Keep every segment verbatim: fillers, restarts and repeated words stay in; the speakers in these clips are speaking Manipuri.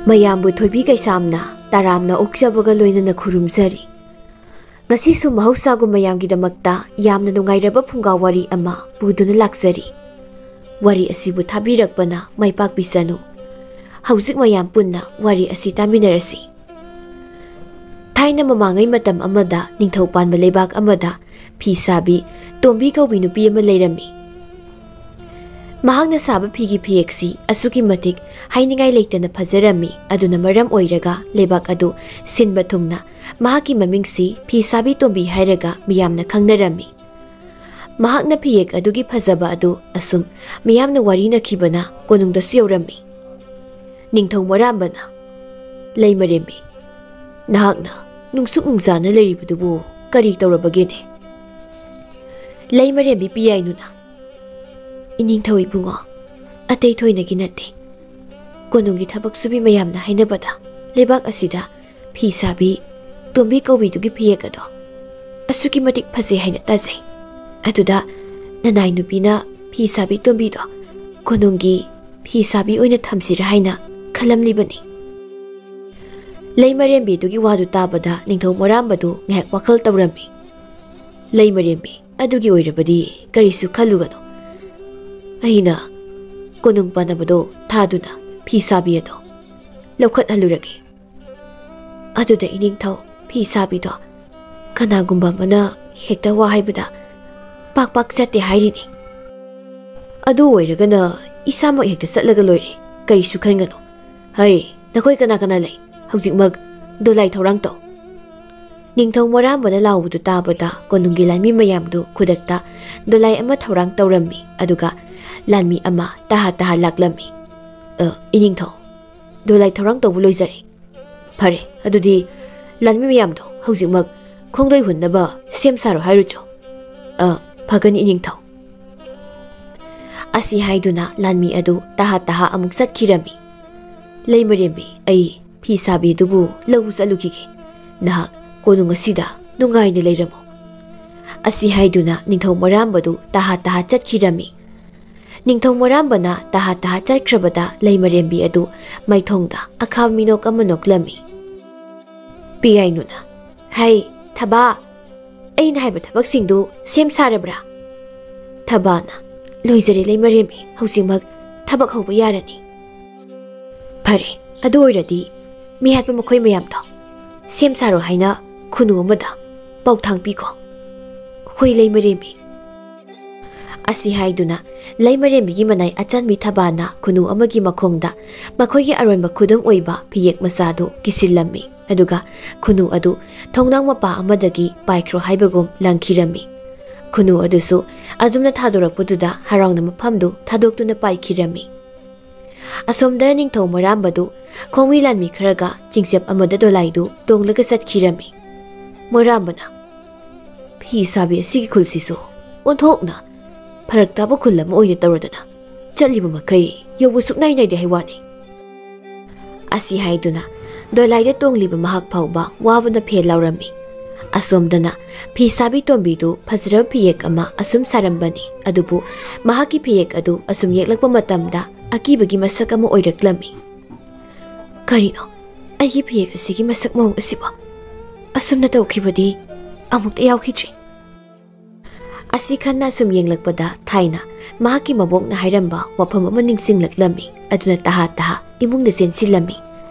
ꯃꯌꯥꯝꯕꯨ ꯊꯣꯏꯕꯤ ꯀꯩꯁꯥꯝꯅ ꯇꯔꯥꯝꯅ ꯑꯣꯛꯆꯕꯒ ꯂꯣꯏꯅꯅ ꯈꯨꯔꯨꯝꯖꯔꯤ꯫ ꯉꯁꯤꯁꯨ ꯃꯍꯧꯁꯥꯒꯨꯝ ꯃꯌꯥꯝꯒꯤꯗꯃꯛꯇ ꯌꯥꯝꯅ ꯅꯨꯡꯉꯥꯏꯔꯕ ꯐꯨꯡꯒꯥ ꯋꯥꯔꯤ ꯑꯃ ꯄꯨꯗꯨꯅ ꯂꯥꯛꯆꯔꯤ꯫ ꯋꯥꯔꯤ ꯑꯁꯤꯕꯨ ꯊꯥꯕꯤꯔꯛꯄꯅ ꯃꯥꯏ ꯄꯥꯛꯄꯤꯁꯅꯨ꯫ ꯍꯧꯖꯤꯛ ꯃꯌꯥꯝ ꯄꯨꯟꯅ ꯋꯥꯔꯤ ꯑꯁꯤ ꯇꯥꯃꯤꯟꯅꯔꯁꯤ꯫ ꯊꯥꯏꯅ ꯃꯃꯥꯡꯉꯩ ꯃꯇꯝ ꯑꯃꯗ ꯅꯤꯡꯊꯧ ꯄꯥꯟꯕ ꯂꯩꯕꯥꯛ ꯑꯃꯗ ꯐꯤ ꯁꯥꯕꯤ ꯇꯣꯝꯕꯤ ꯀꯧꯕꯤ ꯅꯨꯄꯤ ꯑꯃ ꯂꯩꯔꯝꯃꯤ꯫ ꯃꯍꯥꯛꯅ ꯁꯥꯕ ꯐꯤꯒꯤ ꯐꯤꯌꯦꯛꯁꯤ ꯑꯁꯨꯛꯀꯤ ꯃꯇꯤꯛ ꯍꯥꯏꯅꯤꯡꯉꯥꯏ ꯂꯩꯇꯅ ꯐꯖꯔꯝꯃꯤ꯫ ꯑꯗꯨꯅ ꯃꯔꯝ ꯑꯣꯏꯔꯒ ꯂꯩꯕꯥꯛ ꯑꯗꯨ ꯁꯤꯟꯕ ꯊꯨꯡꯅ ꯃꯍꯥꯛꯀꯤ ꯃꯃꯤꯡꯁꯤ ꯐꯤ ꯁꯥꯕꯤ ꯇꯣꯝꯕꯤ ꯍꯥꯏꯔꯒ ꯃꯤꯌꯥꯝꯅ ꯈꯪꯅꯔꯝꯃꯤ꯫ ꯃꯍꯥꯛꯅ ꯐꯤꯌꯦꯛ ꯑꯗꯨꯒꯤ ꯐꯖꯕ ꯑꯗꯨ ꯑꯁꯨꯝ ꯃꯤꯌꯥꯝꯅ ꯋꯥꯔꯤꯅꯈꯤꯕꯅ ꯀꯣꯅꯨꯡꯗꯁꯨ ꯌꯧꯔꯝꯃꯤ꯫ ꯅꯤꯡꯊꯧ ꯃꯣꯔꯥꯝꯕꯅ, "ꯂꯩꯃꯔꯦꯝꯕꯤ, ꯅꯍꯥꯛꯅ ꯅꯨꯡꯁꯨꯛ ꯅꯨꯡꯖꯥꯅ ꯂꯩꯔꯤꯕꯗꯨꯕꯨ ꯀꯔꯤ ꯇꯧꯔꯕꯒꯦꯅꯦ?" ꯂꯩꯃꯔꯦꯝꯕꯤ ꯄꯤꯌꯥꯏꯅꯨꯅ, "ꯏꯅꯤꯡꯊꯧ ꯏꯕꯨꯡꯉꯣ, ꯑꯇꯩ ꯊꯣꯏꯅꯒꯤ ꯅꯠꯇꯦ꯫ ꯀꯣꯅꯨꯡꯒꯤ ꯊꯕꯛ ꯁꯨꯕꯤ ꯃꯌꯥꯝꯅ ꯍꯥꯏꯅꯕꯗ ꯂꯩꯕꯥꯛ ꯑꯁꯤꯗ ꯐꯤ ꯁꯥꯕꯤ ꯇꯣꯝꯕꯤ ꯀꯧꯕꯤꯗꯨꯒꯤ ꯐꯤꯌꯦꯛ ꯑꯗꯣ ꯑꯁꯨꯛꯀꯤ ꯃꯇꯤꯛ ꯐꯖꯩ ꯍꯥꯏꯅ ꯇꯥꯖꯩ꯫ ꯑꯗꯨꯗ ꯅꯅꯥꯏ ꯅꯨꯄꯤꯅ ꯐꯤ ꯁꯥꯕꯤ ꯇꯣꯝꯕꯤꯗꯣ ꯀꯣꯅꯨꯡꯒꯤ ꯐꯤ ꯁꯥꯕꯤ ꯑꯣꯏꯅ ꯊꯝꯁꯤꯔꯥ ꯍꯥꯏꯅ ꯈꯜꯂꯝꯂꯤꯕꯅꯤ꯫" ꯂꯩꯃꯔꯦꯝꯕꯤꯗꯨꯒꯤ ꯋꯥꯗꯨ ꯇꯥꯕꯗ ꯅꯤꯡꯊꯧ ꯃꯣꯔꯥꯝꯕꯗꯨ ꯉꯥꯏꯍꯥꯛ ꯋꯥꯈꯜ ꯇꯧꯔꯝꯃꯤ꯫ "ꯂꯩꯃꯔꯦꯝꯕꯤ, ꯑꯗꯨꯒꯤ ꯑꯣꯏꯔꯕꯗꯤ ꯀꯔꯤꯁꯨ ꯈꯜꯂꯨꯒꯅꯨ꯫ ꯑꯩꯅ ꯀꯣꯅꯨꯡ ꯄꯥꯟꯅꯕꯗꯣ ꯊꯥꯗꯨꯅ ꯐꯤ ꯁꯥꯕꯤ ꯑꯗꯣ ꯂꯧꯈꯠꯍꯜꯂꯨꯔꯒꯦ꯫ ꯑꯗꯨꯗ ꯏꯅꯤꯡꯊꯧ, ꯐꯤ ꯁꯥꯕꯤꯗꯣ ꯀꯅꯥꯒꯨꯝꯕ ꯑꯃꯅ ꯍꯦꯛꯇ ꯋꯥ ꯍꯥꯏꯕꯗ ꯄꯥꯛ ꯄꯥꯛ ꯆꯠꯇꯦ ꯍꯥꯏꯔꯤꯅꯤ꯫" "ꯑꯗꯨ ꯑꯣꯏꯔꯒꯅ ꯏꯁꯥꯃꯛ ꯍꯦꯛꯇ ꯆꯠꯂꯒ ꯂꯣꯏꯔꯦ, ꯀꯔꯤꯁꯨ ꯈꯟꯒꯅꯨ꯫ ꯍꯩ, ꯅꯈꯣꯏ ꯀꯅꯥ ꯀꯅꯥ ꯂꯩ? ꯍꯧꯖꯤꯛꯃꯛ ꯗꯣꯂꯥꯏ ꯊꯧꯔꯥꯡ ꯇꯧ꯫" ꯅꯤꯡꯊꯧ ꯃꯣꯔꯥꯝꯕꯅ ꯂꯥꯎꯕꯗꯨ ꯇꯥꯕꯗ ꯀꯣꯅꯨꯡꯒꯤ ꯂꯥꯟꯃꯤ ꯃꯌꯥꯝꯗꯨ ꯈꯨꯗꯛꯇ ꯗꯣꯂꯥꯏ ꯑꯃ ꯊꯧꯔꯥꯡ ꯇꯧꯔꯝꯃꯤ꯫ ꯑꯗꯨꯒ ꯂꯥꯟꯃꯤ ꯑꯃ ꯇꯍꯥ ꯇꯍꯥ ꯂꯥꯛꯂꯝꯃꯤ꯫ "ꯑ, ꯏꯅꯤꯡꯊꯧ, ꯗꯣꯂꯥꯏ ꯊꯧꯔꯥꯡ ꯇꯧꯕ ꯂꯣꯏꯖꯔꯦ꯫" "ꯐꯔꯦ, ꯑꯗꯨꯗꯤ ꯂꯥꯟꯃꯤ ꯃꯌꯥꯝꯗꯣ ꯍꯧꯖꯤꯛꯃꯛ ꯈꯣꯡꯗꯣꯏ ꯍꯨꯟꯅꯕ ꯁꯦꯝ ꯁꯥꯔꯣ ꯍꯥꯏꯔꯨꯆꯣ꯫" "ꯑ, ꯐꯒꯅꯤ ꯏꯅꯤꯡꯊꯧ꯫" ꯑꯁꯤ ꯍꯥꯏꯗꯨꯅ ꯂꯥꯟꯃꯤ ꯑꯗꯨ ꯇꯍꯥ ꯇꯍꯥ ꯑꯃꯨꯛ ꯆꯠꯈꯤꯔꯝꯃꯤ꯫ "ꯂꯩꯃꯔꯦꯝꯕꯤ, ꯑꯩ ꯐꯤ ꯁꯥꯕꯤꯗꯨꯕꯨ ꯂꯧꯕ ꯆꯠꯂꯨꯈꯤꯒꯦ꯫ ꯅꯍꯥꯛ ꯀꯣꯅꯨꯡ ꯑꯁꯤꯗ ꯅꯨꯡꯉꯥꯏꯅ ꯂꯩꯔꯝꯃꯨ꯫" ꯑꯁꯤ ꯍꯥꯏꯗꯨꯅ ꯅꯤꯡꯊꯧ ꯃꯣꯔꯥꯝꯕꯗꯨ ꯇꯍꯥ ꯇꯍꯥ ꯆꯠꯈꯤꯔꯝꯃꯤ꯫ ꯅꯤꯡꯊꯧ ꯃꯣꯔꯥꯝꯕꯅ ꯇꯍꯥ ꯇꯍꯥ ꯆꯠꯈ꯭ꯔꯕꯗ ꯂꯩꯃꯔꯦꯝꯕꯤ ꯑꯗꯨ ꯃꯥꯏꯊꯣꯡꯗ ꯑꯈꯥꯕ ꯃꯤꯅꯣꯛ ꯑꯃ ꯅꯣꯛꯂꯝꯃꯤ꯫ ꯄꯤꯌꯥꯏꯅꯨꯅ, "ꯍꯩ, ꯊꯕꯥ, ꯑꯩꯅ ꯍꯥꯏꯕ ꯊꯕꯛꯁꯤꯡꯗꯨ ꯁꯦꯝ ꯁꯥꯔꯕ꯭ꯔꯥ?" ꯊꯕꯥꯅ, "ꯂꯣꯏꯖꯔꯦ ꯂꯩꯃꯔꯦꯝꯕꯤ, ꯍꯧꯖꯤꯛꯃꯛ ꯊꯕꯛ ꯍꯧꯕ ꯌꯥꯔꯅꯤ꯫" "ꯐꯔꯦ, ꯑꯗꯨ ꯑꯣꯏꯔꯗꯤ ꯃꯤꯍꯥꯠꯄ ꯃꯈꯣꯏ ꯃꯌꯥꯝꯗꯣ ꯁꯦꯝ ꯁꯥꯔꯣ ꯍꯥꯏꯅ ꯈꯨꯅꯨ ꯑꯃꯗ ꯄꯥꯎꯊꯥꯡ ꯄꯤꯈꯣ꯫" "ꯍꯣꯏ ꯂꯩꯃꯔꯦꯝꯕꯤ꯫" ꯑꯁꯤ ꯍꯥꯏꯗꯨꯅ ꯂꯩꯃꯔꯦꯝꯕꯤꯒꯤ ꯃꯅꯥꯏ ꯑꯆꯟꯕꯤ ꯊꯕꯥꯅ ꯈꯨꯅꯨ ꯑꯃꯒꯤ ꯃꯈꯣꯡꯗ ꯃꯈꯣꯏꯒꯤ ꯑꯔꯣꯟꯕ ꯈꯨꯗꯝ ꯑꯣꯏꯕ ꯐꯤꯌꯦꯛ ꯃꯆꯥꯗꯨ ꯀꯤꯁꯤꯜꯂꯝꯃꯤ꯫ ꯑꯗꯨꯒ ꯈꯨꯅꯨ ꯑꯗꯨ ꯊꯣꯡꯅꯥꯎ ꯃꯄꯥ ꯑꯃꯗꯒꯤ ꯄꯥꯏꯈ꯭ꯔꯣ ꯍꯥꯏꯕꯒꯨꯝ ꯂꯪꯈꯤꯔꯝꯃꯤ꯫ ꯈꯨꯅꯨ ꯑꯗꯨꯁꯨ ꯑꯗꯨꯝꯅ ꯊꯥꯗꯣꯔꯛꯄꯗꯨꯗ ꯍꯔꯥꯎꯅ ꯃꯐꯝꯗꯨ ꯊꯥꯗꯣꯛꯇꯨꯅ ꯄꯥꯏꯈꯤꯔꯝꯃꯤ꯫ ꯑꯁꯣꯝꯗꯅ ꯅꯤꯡꯊꯧ ꯃꯣꯔꯥꯝꯕꯗꯨ ꯈꯣꯡꯃꯤ ꯂꯥꯟꯃꯤ ꯈꯔꯒ ꯆꯤꯡꯆꯦꯞ ꯑꯃꯗ ꯗꯣꯂꯥꯏꯗꯨ ꯇꯣꯡꯂꯒ ꯆꯠꯈꯤꯔꯝꯃꯤ꯫ ꯃꯣꯔꯥꯝꯕꯅ, "ꯐꯤ ꯁꯥꯕꯤ ꯑꯁꯤꯒꯤ ꯈꯨꯜꯁꯤꯁꯨ ꯑꯣꯟꯊꯣꯛꯅ ꯐꯔꯛ ꯇꯥꯕ ꯈꯨꯜ ꯑꯃ ꯑꯣꯏꯅ ꯇꯧꯔꯗꯅ ꯆꯠꯂꯤꯕ ꯃꯈꯩ ꯌꯧꯕ ꯁꯨꯛꯅꯥꯏ ꯅꯥꯏꯗꯦ ꯍꯥꯏ ꯋꯥꯅꯤ꯫" ꯑꯁꯤ ꯍꯥꯏꯗꯨꯅ ꯗꯣꯂꯥꯏꯗ ꯇꯣꯡꯂꯤꯕ ꯃꯍꯥꯛ ꯐꯥꯎꯕ ꯋꯥꯕꯅ ꯐꯦꯜ ꯂꯥꯎꯔꯝꯃꯤ꯫ ꯑꯁꯣꯝꯗꯅ ꯐꯤ ꯁꯥꯕꯤ ꯇꯣꯝꯕꯤꯗꯨ ꯐꯖꯔꯕ ꯐꯤꯌꯦꯛ ꯑꯃ ꯑꯁꯨꯝ ꯁꯥꯔꯝꯕꯅꯤ꯫ ꯑꯗꯨꯕꯨ ꯃꯍꯥꯛꯀꯤ ꯐꯤꯌꯦꯛ ꯑꯗꯨ ꯑꯁꯨꯝ ꯌꯦꯛꯂꯛꯄ ꯃꯇꯝꯗ ꯑꯀꯤꯕꯒꯤ ꯃꯁꯛ ꯑꯃ ꯑꯣꯏꯔꯛꯂꯝꯃꯤ꯫ "ꯀꯔꯤꯅꯣ ꯑꯩꯒꯤ ꯐꯤꯌꯦꯛ ꯑꯁꯤꯒꯤ ꯃꯁꯛ ꯃꯑꯣꯡ ꯑꯁꯤꯕꯣ? ꯑꯁꯨꯝꯅ ꯇꯧꯈꯤꯕꯗꯤ ꯑꯃꯨꯛꯇ ꯌꯥꯎꯈꯤꯗ꯭ꯔꯤ꯫" ꯑꯁꯤ ꯈꯟꯅ ꯁꯨꯝ ꯌꯦꯡꯂꯛꯄꯗ ꯊꯥꯏꯅ ꯃꯍꯥꯛꯀꯤ ꯃꯕꯣꯛꯅ ꯍꯥꯏꯔꯝꯕ ꯋꯥꯐꯝ ꯑꯃ ꯅꯤꯡꯁꯤꯡꯂꯛꯂꯝꯃꯤ꯫ ꯑꯗꯨꯅ ꯇꯍꯥ ꯇꯍꯥ ꯏꯃꯨꯡꯗ ꯆꯦꯟꯁꯤꯜꯂꯝꯃꯤ꯫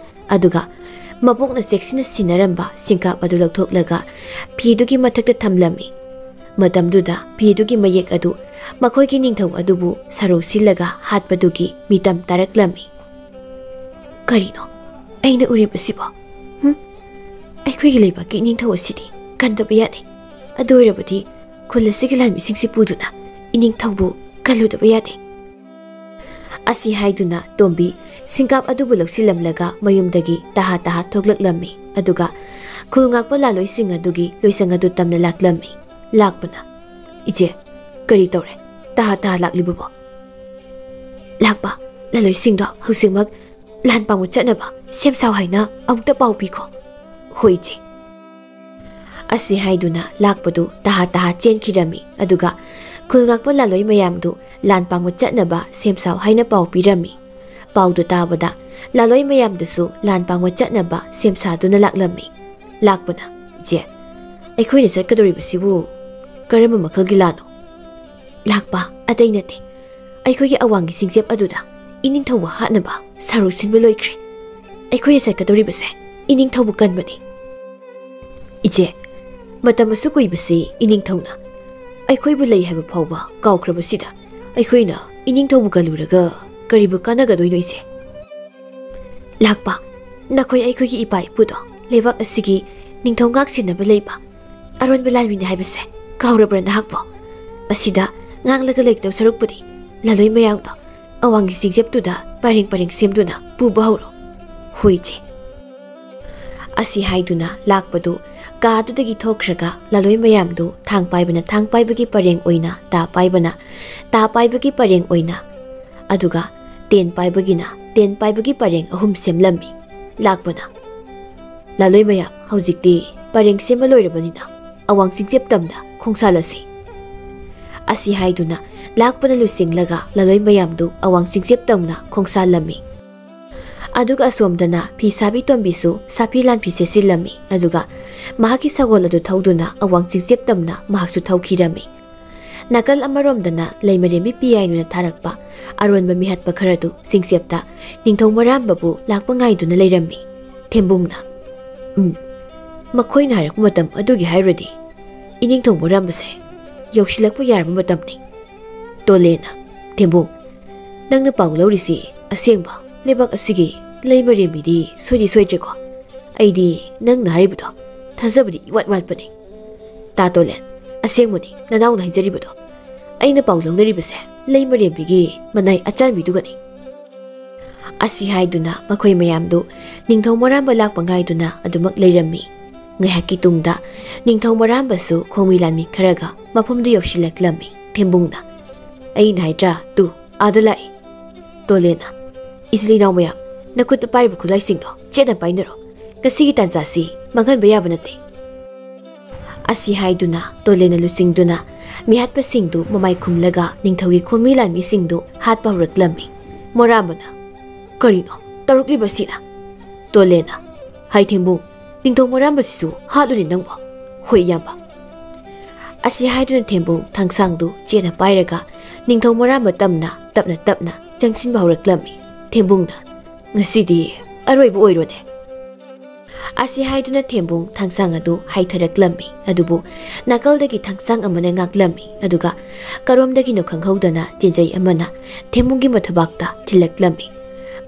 ꯑꯗꯨꯒ ꯃꯕꯣꯛꯅ ꯆꯦꯛꯁꯤꯟꯅ ꯁꯤꯟꯅꯔꯝꯕ ꯁꯤꯡꯀꯥꯞ ꯑꯗꯨ ꯂꯧꯊꯣꯛꯂꯒ ꯐꯤꯗꯨꯒꯤ ꯃꯊꯛꯇ ꯊꯝꯂꯝꯃꯤ꯫ ꯃꯇꯝꯗꯨꯗ ꯐꯤꯗꯨꯒꯤ ꯃꯌꯦꯛ ꯑꯗꯨ ꯃꯈꯣꯏꯒꯤ ꯅꯤꯡꯊꯧ ꯑꯗꯨꯕꯨ ꯁꯔꯧ ꯁꯤꯜꯂꯒ ꯍꯥꯠꯄꯗꯨꯒꯤ ꯃꯤꯇꯝ ꯇꯥꯔꯛꯂꯝꯃꯤ꯫ "ꯀꯔꯤꯅꯣ ꯑꯩꯅ ꯎꯔꯤꯕꯁꯤꯕꯣ? ꯍꯨꯝ? ꯑꯩꯈꯣꯏꯒꯤ ꯂꯩꯕꯥꯛꯀꯤ ꯏꯅꯤꯡꯊꯧ ꯑꯁꯤꯗꯤ ꯀꯟꯗꯕ ꯌꯥꯗꯦ꯫ ꯑꯗꯨ ꯑꯣꯏꯔꯕꯗꯤ ꯈꯨꯜ ꯑꯁꯤꯒꯤ ꯂꯥꯟꯃꯤꯁꯤꯡꯁꯤ ꯄꯨꯗꯨꯅ ꯏꯅꯤꯡꯊꯧꯕꯨ ꯀꯜꯂꯨꯗꯕ ꯌꯥꯗꯦ꯫" ꯑꯁꯤ ꯍꯥꯏꯗꯨꯅ ꯇꯣꯝꯕꯤ ꯁꯤꯡꯀꯥꯞ ꯑꯗꯨꯕꯨ ꯂꯧꯁꯤꯜꯂꯝꯂꯒ ꯃꯌꯨꯝꯗꯒꯤ ꯇꯍꯥ ꯇꯍꯥ ꯊꯣꯛꯂꯛꯂꯝꯃꯤ꯫ ꯑꯗꯨꯒ ꯈꯨꯜ ꯉꯥꯛꯄ ꯂꯥꯂꯣꯏꯁꯤꯡ ꯑꯗꯨꯒꯤ ꯂꯣꯏꯁꯪ ꯑꯗꯨ ꯇꯝꯅ ꯂꯥꯛꯂꯝꯃꯤ꯫ ꯂꯥꯛꯄꯅ, "ꯏꯆꯦ, ꯀꯔꯤ ꯇꯧꯔꯦ? ꯇꯍꯥ ꯇꯍꯥ ꯂꯥꯛꯂꯤꯕꯕꯣ?" "ꯂꯥꯛꯄ ꯂꯥꯂꯣꯏꯁꯤꯡꯗꯣ ꯍꯧꯖꯤꯛꯃꯛ ꯂꯥꯟ ꯄꯥꯡꯕ ꯆꯠꯅꯕ ꯁꯦꯝ ꯁꯥꯎ ꯍꯥꯏꯅ ꯑꯃꯨꯛꯇ ꯄꯥꯎ ꯄꯤꯈꯣ꯫" "ꯍꯣꯏ ꯏꯆꯦ꯫" ꯑꯁꯤ ꯍꯥꯏꯗꯨꯅ ꯂꯥꯛꯄꯗꯨ ꯇꯍꯥ ꯇꯍꯥ ꯆꯦꯟꯈꯤꯔꯝꯃꯤ꯫ ꯑꯗꯨꯒ ꯈꯨꯜ ꯉꯥꯛꯄ ꯂꯥꯂꯣꯏ ꯃꯌꯥꯝꯗꯨ ꯂꯥꯟ ꯄꯥꯡꯕ ꯆꯠꯅꯕ ꯁꯦꯝ ꯁꯥꯎ ꯍꯥꯏꯅ ꯄꯥꯎ ꯄꯤꯔꯝꯃꯤ꯫ ꯄꯥꯎꯗꯨ ꯇꯥꯕꯗ ꯂꯥꯂꯣꯏ ꯃꯌꯥꯝꯗꯨꯁꯨ ꯂꯥꯟ ꯄꯥꯡꯕ ꯆꯠꯅꯕ ꯁꯦꯝ ꯁꯥꯗꯨꯅ ꯂꯥꯛꯂꯝꯃꯤ꯫ ꯂꯥꯛꯄꯅ, "ꯏꯆꯦ, ꯑꯩꯈꯣꯏꯅ ꯆꯠꯀꯗꯧꯔꯤꯕꯁꯤꯕꯨ ꯀꯔꯝꯕ ꯃꯈꯜꯒꯤ ꯂꯥꯟꯅꯣ?" "ꯂꯥꯛꯄ ꯑꯇꯩ ꯅꯠꯇꯦ, ꯑꯩꯈꯣꯏꯒꯤ ꯑꯋꯥꯡꯒꯤ ꯆꯤꯡꯆꯦꯞ ꯑꯗꯨꯗ ꯏꯅꯤꯡꯊꯧꯕꯨ ꯍꯥꯠꯅꯕ ꯁꯔꯨ ꯁꯤꯟꯕ ꯂꯣꯏꯈ꯭ꯔꯦ꯫ ꯑꯩꯈꯣꯏꯅ ꯆꯠꯀꯗꯧꯔꯤꯕꯁꯦ ꯏꯅꯤꯡꯊꯧꯕꯨ ꯀꯟꯕꯅꯤ꯫" "ꯏꯆꯦ, ꯃꯇꯝ ꯑꯁꯨꯛ ꯀꯨꯏꯕꯁꯤ ꯏꯅꯤꯡꯊꯧꯅ ꯑꯩꯈꯣꯏꯕꯨ ꯂꯩ ꯍꯥꯏꯕ ꯐꯥꯎꯕ ꯀꯥꯎꯈ꯭ꯔꯕꯁꯤꯗ ꯑꯩꯈꯣꯏꯅ ꯏꯅꯤꯡꯊꯧꯕꯨ ꯀꯜꯂꯨꯔꯒ ꯀꯔꯤꯕꯨ ꯀꯥꯟꯅꯒꯗꯣꯏꯅꯣ, ꯏꯆꯦ?" "ꯂꯥꯛꯄ, ꯅꯈꯣꯏ ꯑꯩꯈꯣꯏꯒꯤ ꯏꯄꯥ ꯏꯄꯨꯗꯣ ꯂꯩꯕꯥꯛ ꯑꯁꯤꯒꯤ ꯅꯤꯡꯊꯧ ꯉꯥꯛ ꯁꯦꯟꯅꯕ ꯂꯩꯕ ꯑꯔꯣꯟꯕ ꯂꯥꯟꯃꯤꯅꯤ ꯍꯥꯏꯕꯁꯦ ꯀꯥꯎꯔꯕ꯭ꯔꯥ ꯅꯍꯥꯛꯄꯣ? ꯑꯁꯤꯗ ꯉꯥꯡꯂꯒ ꯂꯩꯒꯗꯧ ꯁꯔꯨꯛꯄꯨꯗꯤ ꯂꯥꯂꯣꯏ ꯃꯌꯥꯝꯗꯣ ꯑꯋꯥꯡꯒꯤ ꯆꯤꯡꯆꯦꯞꯇꯨꯗ ꯄꯔꯦꯡ ꯄꯔꯦꯡ ꯁꯦꯝꯗꯨꯅ ꯄꯨꯕ ꯍꯧꯔꯣ꯫" "ꯍꯣꯏ, ꯏꯆꯦ꯫" ꯑꯁꯤ ꯍꯥꯏꯗꯨꯅ ꯂꯥꯛꯄꯗꯨ ꯀꯥꯗꯨꯗꯒꯤ ꯊꯣꯛꯈ꯭ꯔꯒ ꯂꯥꯂꯣꯏ ꯃꯌꯥꯝꯗꯨ ꯊꯥꯡ ꯄꯥꯏꯕꯅ ꯊꯥꯡ ꯄꯥꯏꯕꯒꯤ ꯄꯔꯦꯡ ꯑꯣꯏꯅ ꯇꯥ ꯄꯥꯏꯕꯅ ꯇꯥ ꯄꯥꯏꯕꯒꯤ ꯄꯔꯦꯡ ꯑꯣꯏꯅ, ꯑꯗꯨꯒ ꯇꯦꯟ ꯄꯥꯏꯕꯒꯤꯅ ꯇꯦꯟ ꯄꯥꯏꯕꯒꯤ ꯄꯔꯦꯡ ꯑꯍꯨꯝ ꯁꯦꯝꯂꯝꯃꯤ꯫ ꯂꯥꯛꯄꯅ, "ꯂꯥꯂꯣꯏ ꯃꯌꯥꯝ, ꯍꯧꯖꯤꯛꯇꯤ ꯄꯔꯦꯡ ꯁꯦꯝꯕ ꯂꯣꯏꯔꯕꯅꯤꯅ ꯑꯋꯥꯡ ꯆꯤꯡꯆꯦꯞ ꯇꯝꯅ ꯈꯣꯡꯁꯥꯜꯂꯁꯤ꯫" ꯑꯁꯤ ꯍꯥꯏꯗꯨꯅ ꯂꯥꯛꯄꯅ ꯂꯨꯆꯤꯡꯂꯒ ꯂꯥꯂꯣꯏ ꯃꯌꯥꯝꯗꯨ ꯑꯋꯥꯡ ꯆꯤꯡꯆꯦꯞ ꯇꯝꯅ ꯈꯣꯡꯁꯥꯜꯂꯝꯃꯤ꯫ ꯑꯗꯨꯒ ꯑꯁꯣꯝꯗꯅ ꯐꯤ ꯁꯥꯕꯤ ꯇꯣꯝꯕꯤꯁꯨ ꯁꯥꯐꯤ ꯂꯥꯟꯐꯤ ꯁꯦꯠꯆꯤꯜꯂꯝꯃꯤ꯫ ꯑꯗꯨꯒ ꯃꯍꯥꯛꯀꯤ ꯁꯒꯣꯜ ꯑꯗꯨ ꯊꯧꯗꯨꯅ ꯑꯋꯥꯡ ꯆꯤꯡꯆꯦꯞ ꯇꯝꯅ ꯃꯍꯥꯛꯁꯨ ꯊꯧꯈꯤꯔꯝꯃꯤ꯫ ꯅꯥꯀꯜ ꯑꯃꯔꯣꯝꯗꯅ ꯂꯩꯃꯔꯦꯝꯕꯤ ꯄꯤꯌꯥꯏꯅꯨꯅ ꯊꯥꯔꯛꯄ ꯑꯔꯣꯟꯕ ꯃꯤꯍꯥꯠꯄ ꯈꯔꯗꯨ ꯆꯤꯡꯆꯦꯞꯇ ꯅꯤꯡꯊꯧ ꯃꯔꯥꯝꯕꯕꯨ ꯂꯥꯛꯄ ꯉꯥꯏꯗꯨꯅ ꯂꯩꯔꯝꯃꯤ꯫ ꯊꯦꯝꯕꯨꯡꯅ, "ꯎꯝ, ꯃꯈꯣꯏꯅ ꯍꯥꯏꯔꯛꯄ ꯃꯇꯝ ꯑꯗꯨꯒꯤ ꯍꯥꯏꯔꯨꯔꯗꯤ ꯏꯅꯤꯡꯊꯧ ꯃꯔꯥꯝꯕꯁꯦ ꯌꯧꯁꯤꯜꯂꯛꯄ ꯌꯥꯔꯕ ꯃꯇꯝꯅꯤ꯫" ꯇꯣꯂꯦꯅ, "ꯊꯦꯝꯕꯨꯡ, ꯅꯪꯅ ꯄꯥꯎ ꯂꯧꯔꯤꯁꯤ ꯑꯁꯦꯡꯕ ꯂꯩꯕꯥꯛ ꯑꯁꯤꯒꯤ ꯂꯩꯃꯔꯦꯝꯕꯤꯗꯤ ꯁꯣꯏꯗꯤ ꯁꯣꯏꯗ꯭ꯔꯦꯀꯣ? ꯑꯩꯗꯤ ꯅꯪꯅ ꯍꯥꯏꯔꯤꯕꯗꯣ ꯊꯥꯖꯕꯗꯤ ꯏꯋꯥꯠ ꯋꯥꯠꯄꯅꯤ꯫" "ꯇꯥ ꯇꯣꯂꯦꯟ, ꯑꯁꯦꯡꯕꯅꯤ ꯅꯅꯥꯎꯅ ꯍꯥꯏꯖꯔꯤꯕꯗꯣ꯫ ꯑꯩꯅ ꯄꯥꯎ ꯂꯧꯅꯔꯤꯕꯁꯦ ꯂꯩꯃꯔꯦꯝꯕꯤꯒꯤ ꯃꯅꯥꯏ ꯑꯆꯥꯟꯕꯤꯗꯨꯒꯅꯤ꯫" ꯑꯁꯤ ꯍꯥꯏꯗꯨꯅ ꯃꯈꯣꯏ ꯃꯌꯥꯝꯗꯨ ꯅꯤꯡꯊꯧ ꯃꯔꯥꯝꯕ ꯂꯥꯛꯄ ꯉꯥꯏꯗꯨꯅ ꯑꯗꯨꯃꯛ ꯂꯩꯔꯝꯃꯤ꯫ ꯉꯥꯏꯍꯥꯛꯀꯤ ꯇꯨꯡꯗ ꯅꯤꯡꯊꯧ ꯃꯔꯥꯝꯕꯁꯨ ꯈꯣꯡꯃꯤ ꯂꯥꯟꯃꯤ ꯈꯔꯒ ꯃꯐꯝꯗꯨ ꯌꯧꯁꯤꯜꯂꯛꯂꯝꯃꯤ꯫ ꯊꯦꯝꯕꯨꯡꯅ, "ꯑꯩꯅ ꯍꯥꯏꯗ꯭ꯔꯥ, ꯇꯨ, ꯑꯥꯗ ꯂꯥꯛꯏ꯫" ꯇꯣꯂꯦꯅ, "ꯏꯆꯤꯜ ꯏꯅꯥꯎ ꯃꯌꯥꯝ, ꯅꯈꯨꯠꯇ ꯄꯥꯏꯔꯤꯕ ꯈꯨꯠꯂꯥꯏꯁꯤꯡꯗꯣ ꯆꯦꯠꯅ ꯄꯥꯏꯅꯔꯣ꯫ ꯉꯁꯤꯒꯤ ꯇꯥꯟꯖꯥꯁꯤ ꯃꯥꯡꯍꯟꯕ ꯌꯥꯕ ꯅꯠꯇꯦ꯫" ꯑꯁꯤ ꯍꯥꯏꯗꯨꯅ ꯇꯣꯂꯦꯅ ꯂꯨꯆꯤꯡꯗꯨꯅ ꯃꯤꯍꯥꯠꯄꯁꯤꯡꯗꯨ ꯃꯃꯥꯏ ꯈꯨꯝꯂꯒ ꯅꯤꯡꯊꯧꯒꯤ ꯈꯣꯝꯃꯤ ꯂꯥꯟꯃꯤꯁꯤꯡꯗꯨ ꯍꯥꯠꯄ ꯍꯧꯔꯛꯂꯝꯃꯤ꯫ ꯃꯣꯔꯥꯝꯕꯅ, "ꯀꯔꯤꯅꯣ ꯇꯧꯔꯛꯂꯤꯕꯁꯤꯅ?" ꯇꯣꯂꯦꯅ, "ꯍꯩ ꯊꯦꯝꯕꯨꯡ, ꯅꯤꯡꯊꯧ ꯃꯣꯔꯥꯝꯕꯁꯤꯁꯨ ꯍꯥꯠꯂꯨꯅꯦ ꯅꯪꯕꯣ?" "ꯍꯣꯏ ꯏꯌꯥꯝꯕ"꯫ ꯑꯁꯤ ꯍꯥꯏꯗꯨꯅ ꯊꯦꯝꯕꯨꯡ ꯊꯥꯡꯁꯥꯡꯗꯨ ꯆꯦꯠꯅ ꯄꯥꯏꯔꯒ ꯅꯤꯡꯊꯧ ꯃꯣꯔꯥꯝꯕ ꯇꯝꯅ ꯇꯞꯅ ꯇꯞꯅ ꯆꯪꯁꯤꯟꯕ ꯍꯧꯔꯛꯂꯝꯃꯤ꯫ ꯊꯦꯝꯕꯨꯡꯅ, "ꯉꯁꯤꯗꯤ ꯑꯔꯣꯏꯕ ꯑꯣꯏꯔꯣꯅꯦ"꯫ ꯑꯁꯤ ꯍꯥꯏꯗꯨꯅ ꯊꯦꯝꯕꯨꯡ ꯊꯥꯡꯁꯥꯡ ꯑꯗꯨ ꯍꯥꯏꯊꯔꯛꯂꯝꯃꯤ꯫ ꯑꯗꯨꯕꯨ ꯅꯥꯀꯜꯗꯒꯤ ꯊꯥꯡꯁꯥꯡ ꯑꯃꯅ ꯉꯥꯛꯂꯝꯃꯤ꯫ ꯑꯗꯨꯒ ꯀꯔꯣꯝꯗꯒꯤꯅꯣ ꯈꯪꯍꯧꯗꯅ ꯇꯤꯟꯖꯩ ꯑꯃꯅ ꯊꯦꯝꯕꯨꯡꯒꯤ ꯃꯊꯕꯥꯛꯇ ꯊꯤꯜꯂꯛꯂꯝꯃꯤ꯫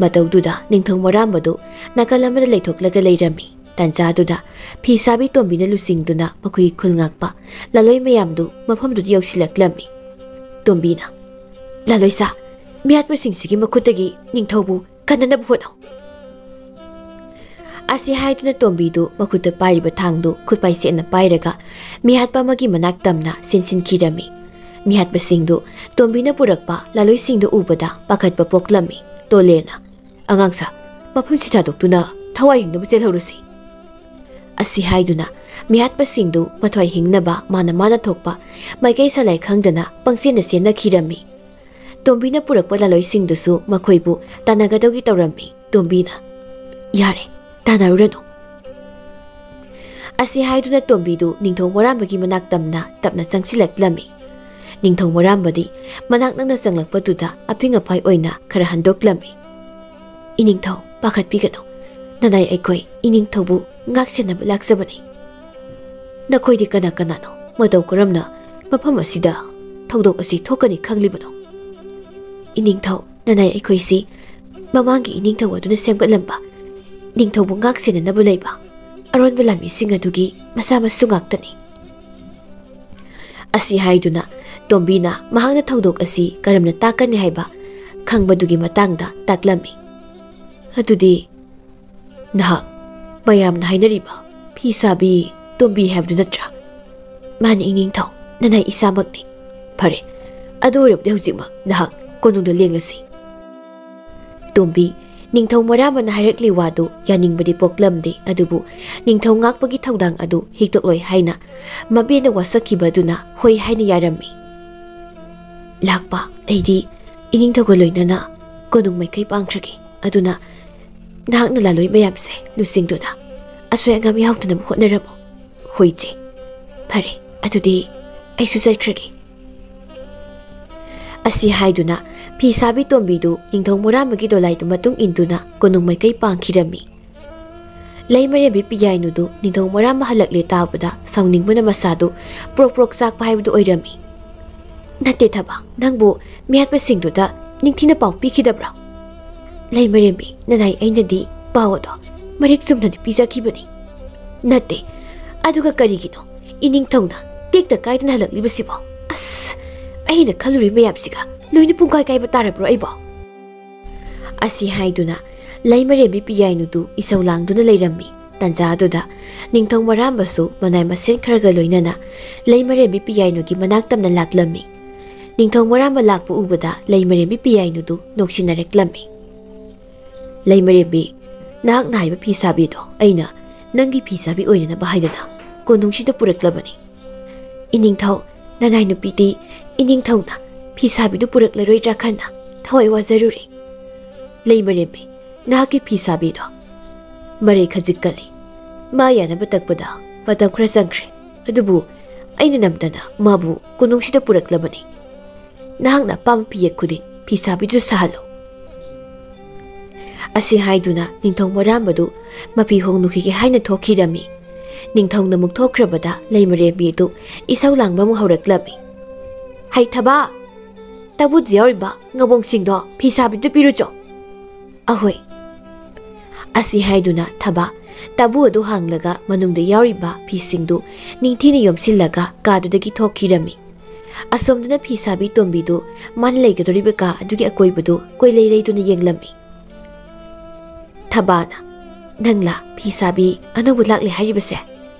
ꯃꯇꯧꯗꯨꯗ ꯅꯤꯡꯊꯧ ꯃꯣꯔꯥꯝꯕꯗꯨ ꯅꯥꯀꯜ ꯑꯃꯗ ꯂꯩꯊꯣꯛꯂꯒ ꯂꯩꯔꯝꯃꯤ꯫ ꯇꯥꯟꯖꯥꯗꯨꯗ ꯐꯤ ꯁꯥꯕꯤ ꯇꯣꯝꯕꯤꯅ ꯂꯨꯆꯤꯡꯗꯨꯅ ꯃꯈꯣꯏꯒꯤ ꯈꯨꯜ ꯉꯥꯛꯄ ꯂꯥꯂꯣꯏ ꯃꯌꯥꯝꯗꯨ ꯃꯐꯝꯗꯨꯗ ꯌꯧꯁꯤꯜꯂꯛꯂꯝꯃꯤ꯫ ꯇꯣꯝꯕꯤꯅ, "ꯂꯥꯂꯣꯏꯁꯥ, ꯃꯤꯍꯥꯠꯄꯁꯤꯡꯁꯤꯒꯤ ꯃꯈꯨꯠꯇꯒꯤ ꯅꯤꯡꯊꯧꯕꯨ ꯀꯟꯅꯅꯕ ꯍꯣꯠꯅꯧ"꯫ ꯑꯁꯤ ꯍꯥꯏꯗꯨꯅ ꯇꯣꯝꯕꯤꯗꯨ ꯃꯈꯨꯠꯇ ꯄꯥꯏꯔꯤꯕ ꯊꯥꯡꯗꯨ ꯈꯨꯠꯄꯥꯏ ꯁꯦꯠꯅ ꯄꯥꯏꯔꯒ ꯃꯤꯍꯥꯠꯄ ꯑꯃꯒꯤ ꯃꯅꯥꯛ ꯇꯝꯅ ꯆꯦꯟꯁꯤꯟꯈꯤꯔꯝꯃꯤ꯫ ꯃꯤꯍꯥꯠꯄꯁꯤꯡꯗꯨ ꯇꯣꯝꯕꯤꯅ ꯄꯨꯔꯛꯄ ꯂꯥꯂꯣꯏꯁꯤꯡꯗꯨ ꯎꯕꯗ ꯄꯥꯈꯠꯄ ꯄꯣꯛꯂꯝꯃꯤ꯫ ꯇꯣꯂꯦꯅ, "ꯑꯉꯥꯡꯁꯥ, ꯃꯐꯝꯁꯤ ꯊꯥꯗꯣꯛꯇꯨꯅ ꯊꯋꯥꯏ ꯍꯤꯡꯅꯕ ꯆꯦꯜꯍꯧꯔꯁꯤ"꯫ ꯑꯁꯤ ꯍꯥꯏꯗꯨꯅ ꯃꯤꯍꯥꯠꯄꯁꯤꯡꯗꯨ ꯃꯊ꯭ꯋꯥꯏ ꯍꯤꯡꯅꯕ ꯃꯥꯅ ꯃꯥꯅ ꯊꯣꯛꯄ ꯃꯥꯏꯀꯩ ꯁꯂꯥꯏ ꯈꯪꯗꯅ ꯄꯪꯆꯦꯟꯗ ꯆꯦꯟꯅꯈꯤꯔꯝꯃꯤ꯫ ꯇꯣꯝꯕꯤꯅ ꯄꯨꯔꯛꯄ ꯂꯥꯂꯣꯏꯁꯤꯡꯗꯨꯁꯨ ꯃꯈꯣꯏꯕꯨ ꯇꯥꯟꯅꯒꯗꯧꯒꯤ ꯇꯧꯔꯝꯃꯤ꯫ ꯇꯣꯝꯕꯤꯅ, "ꯌꯥꯔꯦ, ꯇꯥꯟꯅꯔꯨꯔꯅꯨ"꯫ ꯑꯁꯤ ꯍꯥꯏꯗꯨꯅ ꯇꯣꯝꯕꯤꯗꯨ ꯅꯤꯡꯊꯧ ꯃꯣꯔꯥꯝꯕꯒꯤ ꯃꯅꯥꯛ ꯇꯝꯅ ꯇꯞꯅ ꯆꯪꯁꯤꯜꯂꯛꯂꯝꯃꯤ꯫ ꯅꯤꯡꯊꯧ ꯃꯣꯔꯥꯝꯕꯗꯤ ꯃꯅꯥꯛ ꯅꯛꯅ ꯆꯪꯂꯛꯄꯗꯨꯗ ꯑꯐꯤꯡ ꯑꯐꯥꯏ ꯑꯣꯏꯅ ꯈꯔ ꯍꯟꯗꯣꯛꯂꯝꯃꯤ꯫ "ꯏꯅꯤꯡꯊꯧ, ꯄꯥꯈꯠꯄꯤꯒꯅꯨ꯫ ꯅꯅꯥꯏ ꯑꯩꯈꯣꯏ ꯏꯅꯤꯡꯊꯧꯕꯨ ꯉꯥꯛ ꯁꯦꯟꯅꯕ ꯂꯥꯛꯆꯕꯅꯤ"꯫ "ꯅꯈꯣꯏꯗꯤ ꯀꯅꯥ ꯀꯅꯥꯅꯣ? ꯃꯇꯧ ꯀꯔꯝꯅ ꯃꯐꯝ ꯑꯁꯤꯗ ꯊꯧꯗꯣꯛ ꯑꯁꯤ ꯊꯣꯛꯀꯅꯤ ꯈꯪꯂꯤꯕꯅꯣ?" "ꯏꯅꯤꯡꯊꯧ, ꯅꯅꯥꯏ ꯑꯩꯈꯣꯏꯁꯤ ꯃꯃꯥꯡꯒꯤ ꯏꯅꯤꯡꯊꯧ ꯑꯗꯨꯅ ꯁꯦꯝꯒꯠꯂꯝꯕ ꯅꯤꯡꯊꯧꯕꯨ ꯉꯥꯛ ꯁꯦꯟꯅꯅꯕ ꯂꯩꯕ ꯑꯔꯣꯟꯕ ꯂꯥꯟꯃꯤꯁꯤꯡ ꯑꯗꯨꯒꯤ ꯃꯆꯥ ꯃꯁꯨ ꯉꯥꯛꯇꯅꯤ"꯫ ꯑꯁꯤ ꯍꯥꯏꯗꯨꯅ ꯇꯣꯝꯕꯤꯅ ꯃꯍꯥꯛꯅ ꯊꯧꯗꯣꯛ ꯑꯁꯤ ꯀꯔꯝꯅ ꯇꯥꯛꯀꯅꯤ ꯍꯥꯏꯕ ꯈꯪꯕꯗꯨꯒꯤ ꯃꯇꯥꯡꯗ ꯇꯥꯛꯂꯝꯃꯤ꯫ "ꯑꯗꯨꯗꯤ ꯅꯍꯥꯛ ꯃꯌꯥꯝꯅ ꯍꯥꯏꯅꯔꯤꯕ ꯐꯤ ꯁꯥꯕꯤ ꯇꯣꯝꯕꯤ ꯍꯥꯏꯕꯗꯨ ꯅꯠꯇ꯭ꯔꯥ?" "ꯃꯥꯅꯤ ꯏꯅꯤꯡꯊꯧ, ꯅꯅꯥꯏ ꯏꯁꯥꯃꯛꯅꯤ"꯫ "ꯐꯔꯦ, ꯑꯗꯨ ꯑꯣꯏꯔꯕꯗꯤ ꯍꯧꯖꯤꯛꯃꯛ ꯅꯍꯥꯛ ꯀꯣꯅꯨꯡꯗ ꯂꯦꯡꯂꯁꯤ"꯫ ꯇꯣꯝꯕꯤ ꯅꯤꯡꯊꯧ ꯃꯣꯔꯥꯝꯕꯅ ꯍꯥꯏꯔꯛꯂꯤ ꯋꯥꯗꯨ ꯌꯥꯅꯤꯡꯕꯗꯤ ꯄꯣꯛꯂꯝꯗꯦ, ꯑꯗꯨꯕꯨ ꯅꯤꯡꯊꯧ ꯉꯥꯛꯄꯒꯤ ꯊꯧꯗꯥꯡ ꯑꯗꯨ ꯍꯤꯛꯇꯣꯛꯂꯣꯏ ꯍꯥꯏꯅ ꯃꯕꯦꯅ ꯋꯥꯁꯛꯈꯤꯕ ꯑꯗꯨꯅ ꯍꯣꯏ ꯍꯥꯏꯅ ꯌꯥꯔꯝꯃꯤ꯫ "ꯂꯥꯛꯄ, ꯑꯩꯗꯤ ꯏꯅꯤꯡꯊꯧꯒ ꯂꯣꯏꯅꯅ ꯀꯣꯅꯨꯡ ꯃꯥꯏꯀꯩ ꯄꯥꯡꯈ꯭ꯔꯒꯦ꯫ ꯑꯗꯨꯅ ꯅꯍꯥꯛꯅ ꯂꯥꯂꯣꯏ ꯃꯌꯥꯝꯁꯦ ꯂꯨꯆꯤꯡꯗꯨꯅ ꯑꯁꯣꯏ ꯑꯉꯥꯝ ꯌꯥꯎꯗꯅꯕ ꯍꯣꯠꯅꯔꯝꯃꯨ꯫" "ꯍꯣꯏ ꯏꯆꯦ꯫ ꯐꯔꯦ, ꯑꯗꯨꯗꯤ ꯑꯩꯁꯨ ꯆꯠꯈ꯭ꯔꯒꯦ꯫" ꯑꯁꯤ ꯍꯥꯏꯗꯨꯅ ꯐꯤ ꯁꯥꯕꯤ ꯇꯣꯝꯕꯤꯗꯨ ꯅꯤꯡꯊꯧ ꯃꯣꯔꯥꯝꯕꯒꯤ ꯗꯣꯂꯥꯏꯗꯨ ꯃꯇꯨꯡ ꯏꯟꯗꯨꯅ ꯀꯣꯅꯨꯡ ꯃꯥꯏꯀꯩ ꯄꯥꯡꯈꯤꯔꯝꯃꯤ꯫ ꯂꯩꯃꯔꯦꯝꯕꯤ ꯄꯤꯌꯥꯏꯅꯨꯗꯨ ꯅꯤꯡꯊꯧ ꯃꯣꯔꯥꯝꯕ ꯍꯜꯂꯛꯂꯦ ꯇꯥꯕꯗ ꯁꯥꯎꯅꯤꯡꯕꯅ ꯃꯁꯥꯗꯨ ꯄ꯭ꯔꯣꯛ ꯄ꯭ꯔꯣꯛ ꯆꯥꯛꯄ ꯍꯥꯏꯕꯗꯨ ꯑꯣꯏꯔꯝꯃꯤ꯫ "ꯅꯠꯇꯦ ꯊꯕ, ꯅꯪꯕꯨ ꯃꯤꯍꯥꯠꯄꯁꯤꯡꯗꯨꯗ ꯅꯤꯡꯊꯤꯅ ꯄꯥꯎ ꯄꯤꯈꯤꯗꯕ꯭ꯔꯣ?" "ꯂꯩꯃꯔꯦꯝꯕꯤ ꯅꯅꯥꯏ, ꯑꯩꯅꯗꯤ ꯄꯥꯎ ꯑꯗꯣ ꯃꯔꯤꯛ ꯆꯨꯝꯅꯗꯤ ꯄꯤꯖꯈꯤꯕꯅꯤ꯫" "ꯅꯠꯇꯦ, ꯑꯗꯨꯒ ꯀꯔꯤꯒꯤꯅꯣ ꯏꯅꯤꯡꯊꯧꯅ ꯇꯦꯛꯇ ꯀꯥꯏꯗꯅ ꯍꯜꯂꯛꯂꯤꯕꯁꯤꯕꯣ? ꯑꯁ, ꯑꯩꯅ ꯈꯜꯂꯨꯔꯤ ꯃꯌꯥꯝꯁꯤꯒ ꯂꯣꯏꯅ ꯄꯨꯡꯀꯥꯏ ꯀꯥꯏꯕ ꯇꯥꯔꯕ꯭ꯔꯣ ꯑꯩꯕꯣ?" ꯑꯁꯤ ꯍꯥꯏꯗꯨꯅ ꯂꯩꯃꯔꯦꯝꯕꯤ ꯄꯤꯌꯥꯏꯅꯨꯗꯨ ꯏꯁꯧ ꯂꯥꯡꯗꯨꯅ ꯂꯩꯔꯝꯃꯤ꯫ ꯇꯟꯖꯥ ꯑꯗꯨꯗ ꯅꯤꯡꯊꯧ ꯃꯔꯥꯝꯕꯁꯨ ꯃꯅꯥꯏ ꯃꯁꯦꯟ ꯈꯔꯒ ꯂꯣꯏꯅꯅ ꯂꯩꯃꯔꯦꯝꯕꯤ ꯄꯤꯌꯥꯏꯅꯨꯒꯤ ꯃꯅꯥꯛ ꯇꯝꯅ ꯂꯥꯛꯂꯝꯃꯤ꯫ ꯅꯤꯡꯊꯧ ꯃꯔꯥꯝꯕ ꯂꯥꯛꯄ ꯎꯕꯗ ꯂꯩꯃꯔꯦꯝꯕꯤ ꯄꯤꯌꯥꯏꯅꯨꯗꯨ ꯅꯣꯛꯁꯤꯟꯅꯔꯛꯂꯝꯃꯤ꯫ "ꯂꯩꯃꯔꯦꯝꯕꯤ, ꯅꯍꯥꯛꯅ ꯍꯥꯏꯕ ꯐꯤ ꯁꯥꯕꯤꯗꯣ ꯑꯩꯅ ꯅꯪꯒꯤ ꯐꯤ ꯁꯥꯕꯤ ꯑꯣꯏꯅꯅꯕ ꯍꯥꯏꯗꯅ ꯀꯣꯅꯨꯡꯁꯤꯗ ꯄꯨꯔꯛꯂꯕꯅꯤ꯫ ꯏꯅꯤꯡꯊꯧ, ꯅꯅꯥꯏ ꯅꯨꯄꯤꯗꯤ ꯏꯅꯤꯡꯊꯧꯅ ꯐꯤ ꯁꯥꯕꯤꯗꯨ ꯄꯨꯔꯛꯂꯔꯣꯏꯗ꯭ꯔꯥ ꯈꯟꯅ ꯊꯋꯥꯏ ꯋꯥꯖꯔꯨꯔꯦ꯫ ꯂꯩꯃꯔꯦꯝꯕꯤ, ꯅꯍꯥꯛꯀꯤ ꯐꯤ ꯁꯥꯕꯤꯗꯣ ꯃꯔꯩ ꯈꯖꯤꯛ ꯀꯜꯂꯤ꯫ ꯃꯥ ꯌꯥꯅꯕ ꯇꯛꯄꯗ ꯃꯇꯝ ꯈꯔ ꯆꯪꯈ꯭ꯔꯦ꯫ ꯑꯗꯨꯕꯨ ꯑꯩꯅ ꯅꯝꯗꯅ ꯃꯥꯕꯨ ꯀꯣꯅꯨꯡꯁꯤꯗ ꯄꯨꯔꯛꯂꯕꯅꯤ꯫ ꯅꯍꯥꯛꯅ ꯑꯄꯥꯝꯕ ꯐꯤ ꯌꯦꯛ ꯈꯨꯗꯤꯡ ꯐꯤ ꯁꯥꯕꯤꯗꯨ ꯁꯥꯍꯜꯂꯨ꯫" ꯑꯁꯤ ꯍꯥꯏꯗꯨꯅ ꯅꯤꯡꯊꯧ ꯃꯣꯔꯥꯝꯕꯗꯨ ꯃꯐꯤ ꯍꯣꯡꯂꯨꯈꯤꯒꯦ ꯍꯥꯏꯅ ꯊꯣꯛꯈꯤꯔꯝꯃꯤ꯫ ꯅꯤꯡꯊꯧꯅ ꯑꯃꯨꯛ ꯊꯣꯛꯈ꯭ꯔꯕꯗ ꯂꯩꯃꯔꯦꯝꯕꯤ ꯑꯗꯨ ꯏꯁꯧ ꯂꯥꯡꯕ ꯑꯃꯨꯛ ꯍꯧꯔꯛꯂꯝꯃꯤ꯫ "ꯍꯩ ꯊꯕ, ꯇꯕꯨꯗ ꯌꯥꯎꯔꯤꯕ ꯉꯕꯣꯡꯁꯤꯡꯗꯣ ꯐꯤ ꯁꯥꯕꯤꯗꯨ ꯄꯤꯔꯨꯆꯣ꯫" "ꯑꯍꯣꯏ꯫" ꯑꯁꯤ ꯍꯥꯏꯗꯨꯅ ꯊꯕ ꯇꯕꯨ ꯑꯗꯨ ꯍꯥꯡꯂꯒ ꯃꯅꯨꯡꯗ ꯌꯥꯎꯔꯤꯕ ꯐꯤꯁꯤꯡꯗꯨ ꯅꯤꯡꯊꯤꯅ ꯌꯣꯝꯁꯤꯜꯂꯒ ꯀꯥꯗꯨꯗꯒꯤ ꯊꯣꯛꯈꯤꯔꯝꯃꯤ꯫ ꯑꯁꯣꯝꯗꯅ ꯐꯤ ꯁꯥꯕꯤ ꯇꯣꯝꯕꯤꯗꯨ ꯃꯥꯅ ꯂꯩꯒꯗꯧꯔꯤꯕ ꯀꯥ ꯑꯗꯨꯒꯤ ꯑꯀꯣꯏꯕꯗꯨ ꯀꯣꯏꯂꯩ ꯂꯩꯗꯨꯅ ꯌꯦꯡꯂꯝꯃꯤ꯫ ꯊꯕꯥꯅ, "ꯅꯪꯂꯥ ꯐꯤ ꯁꯥꯕꯤ ꯑꯅꯧꯕ ꯂꯥꯛꯂꯦ ꯍꯥꯏꯔꯤꯕꯁꯦ?"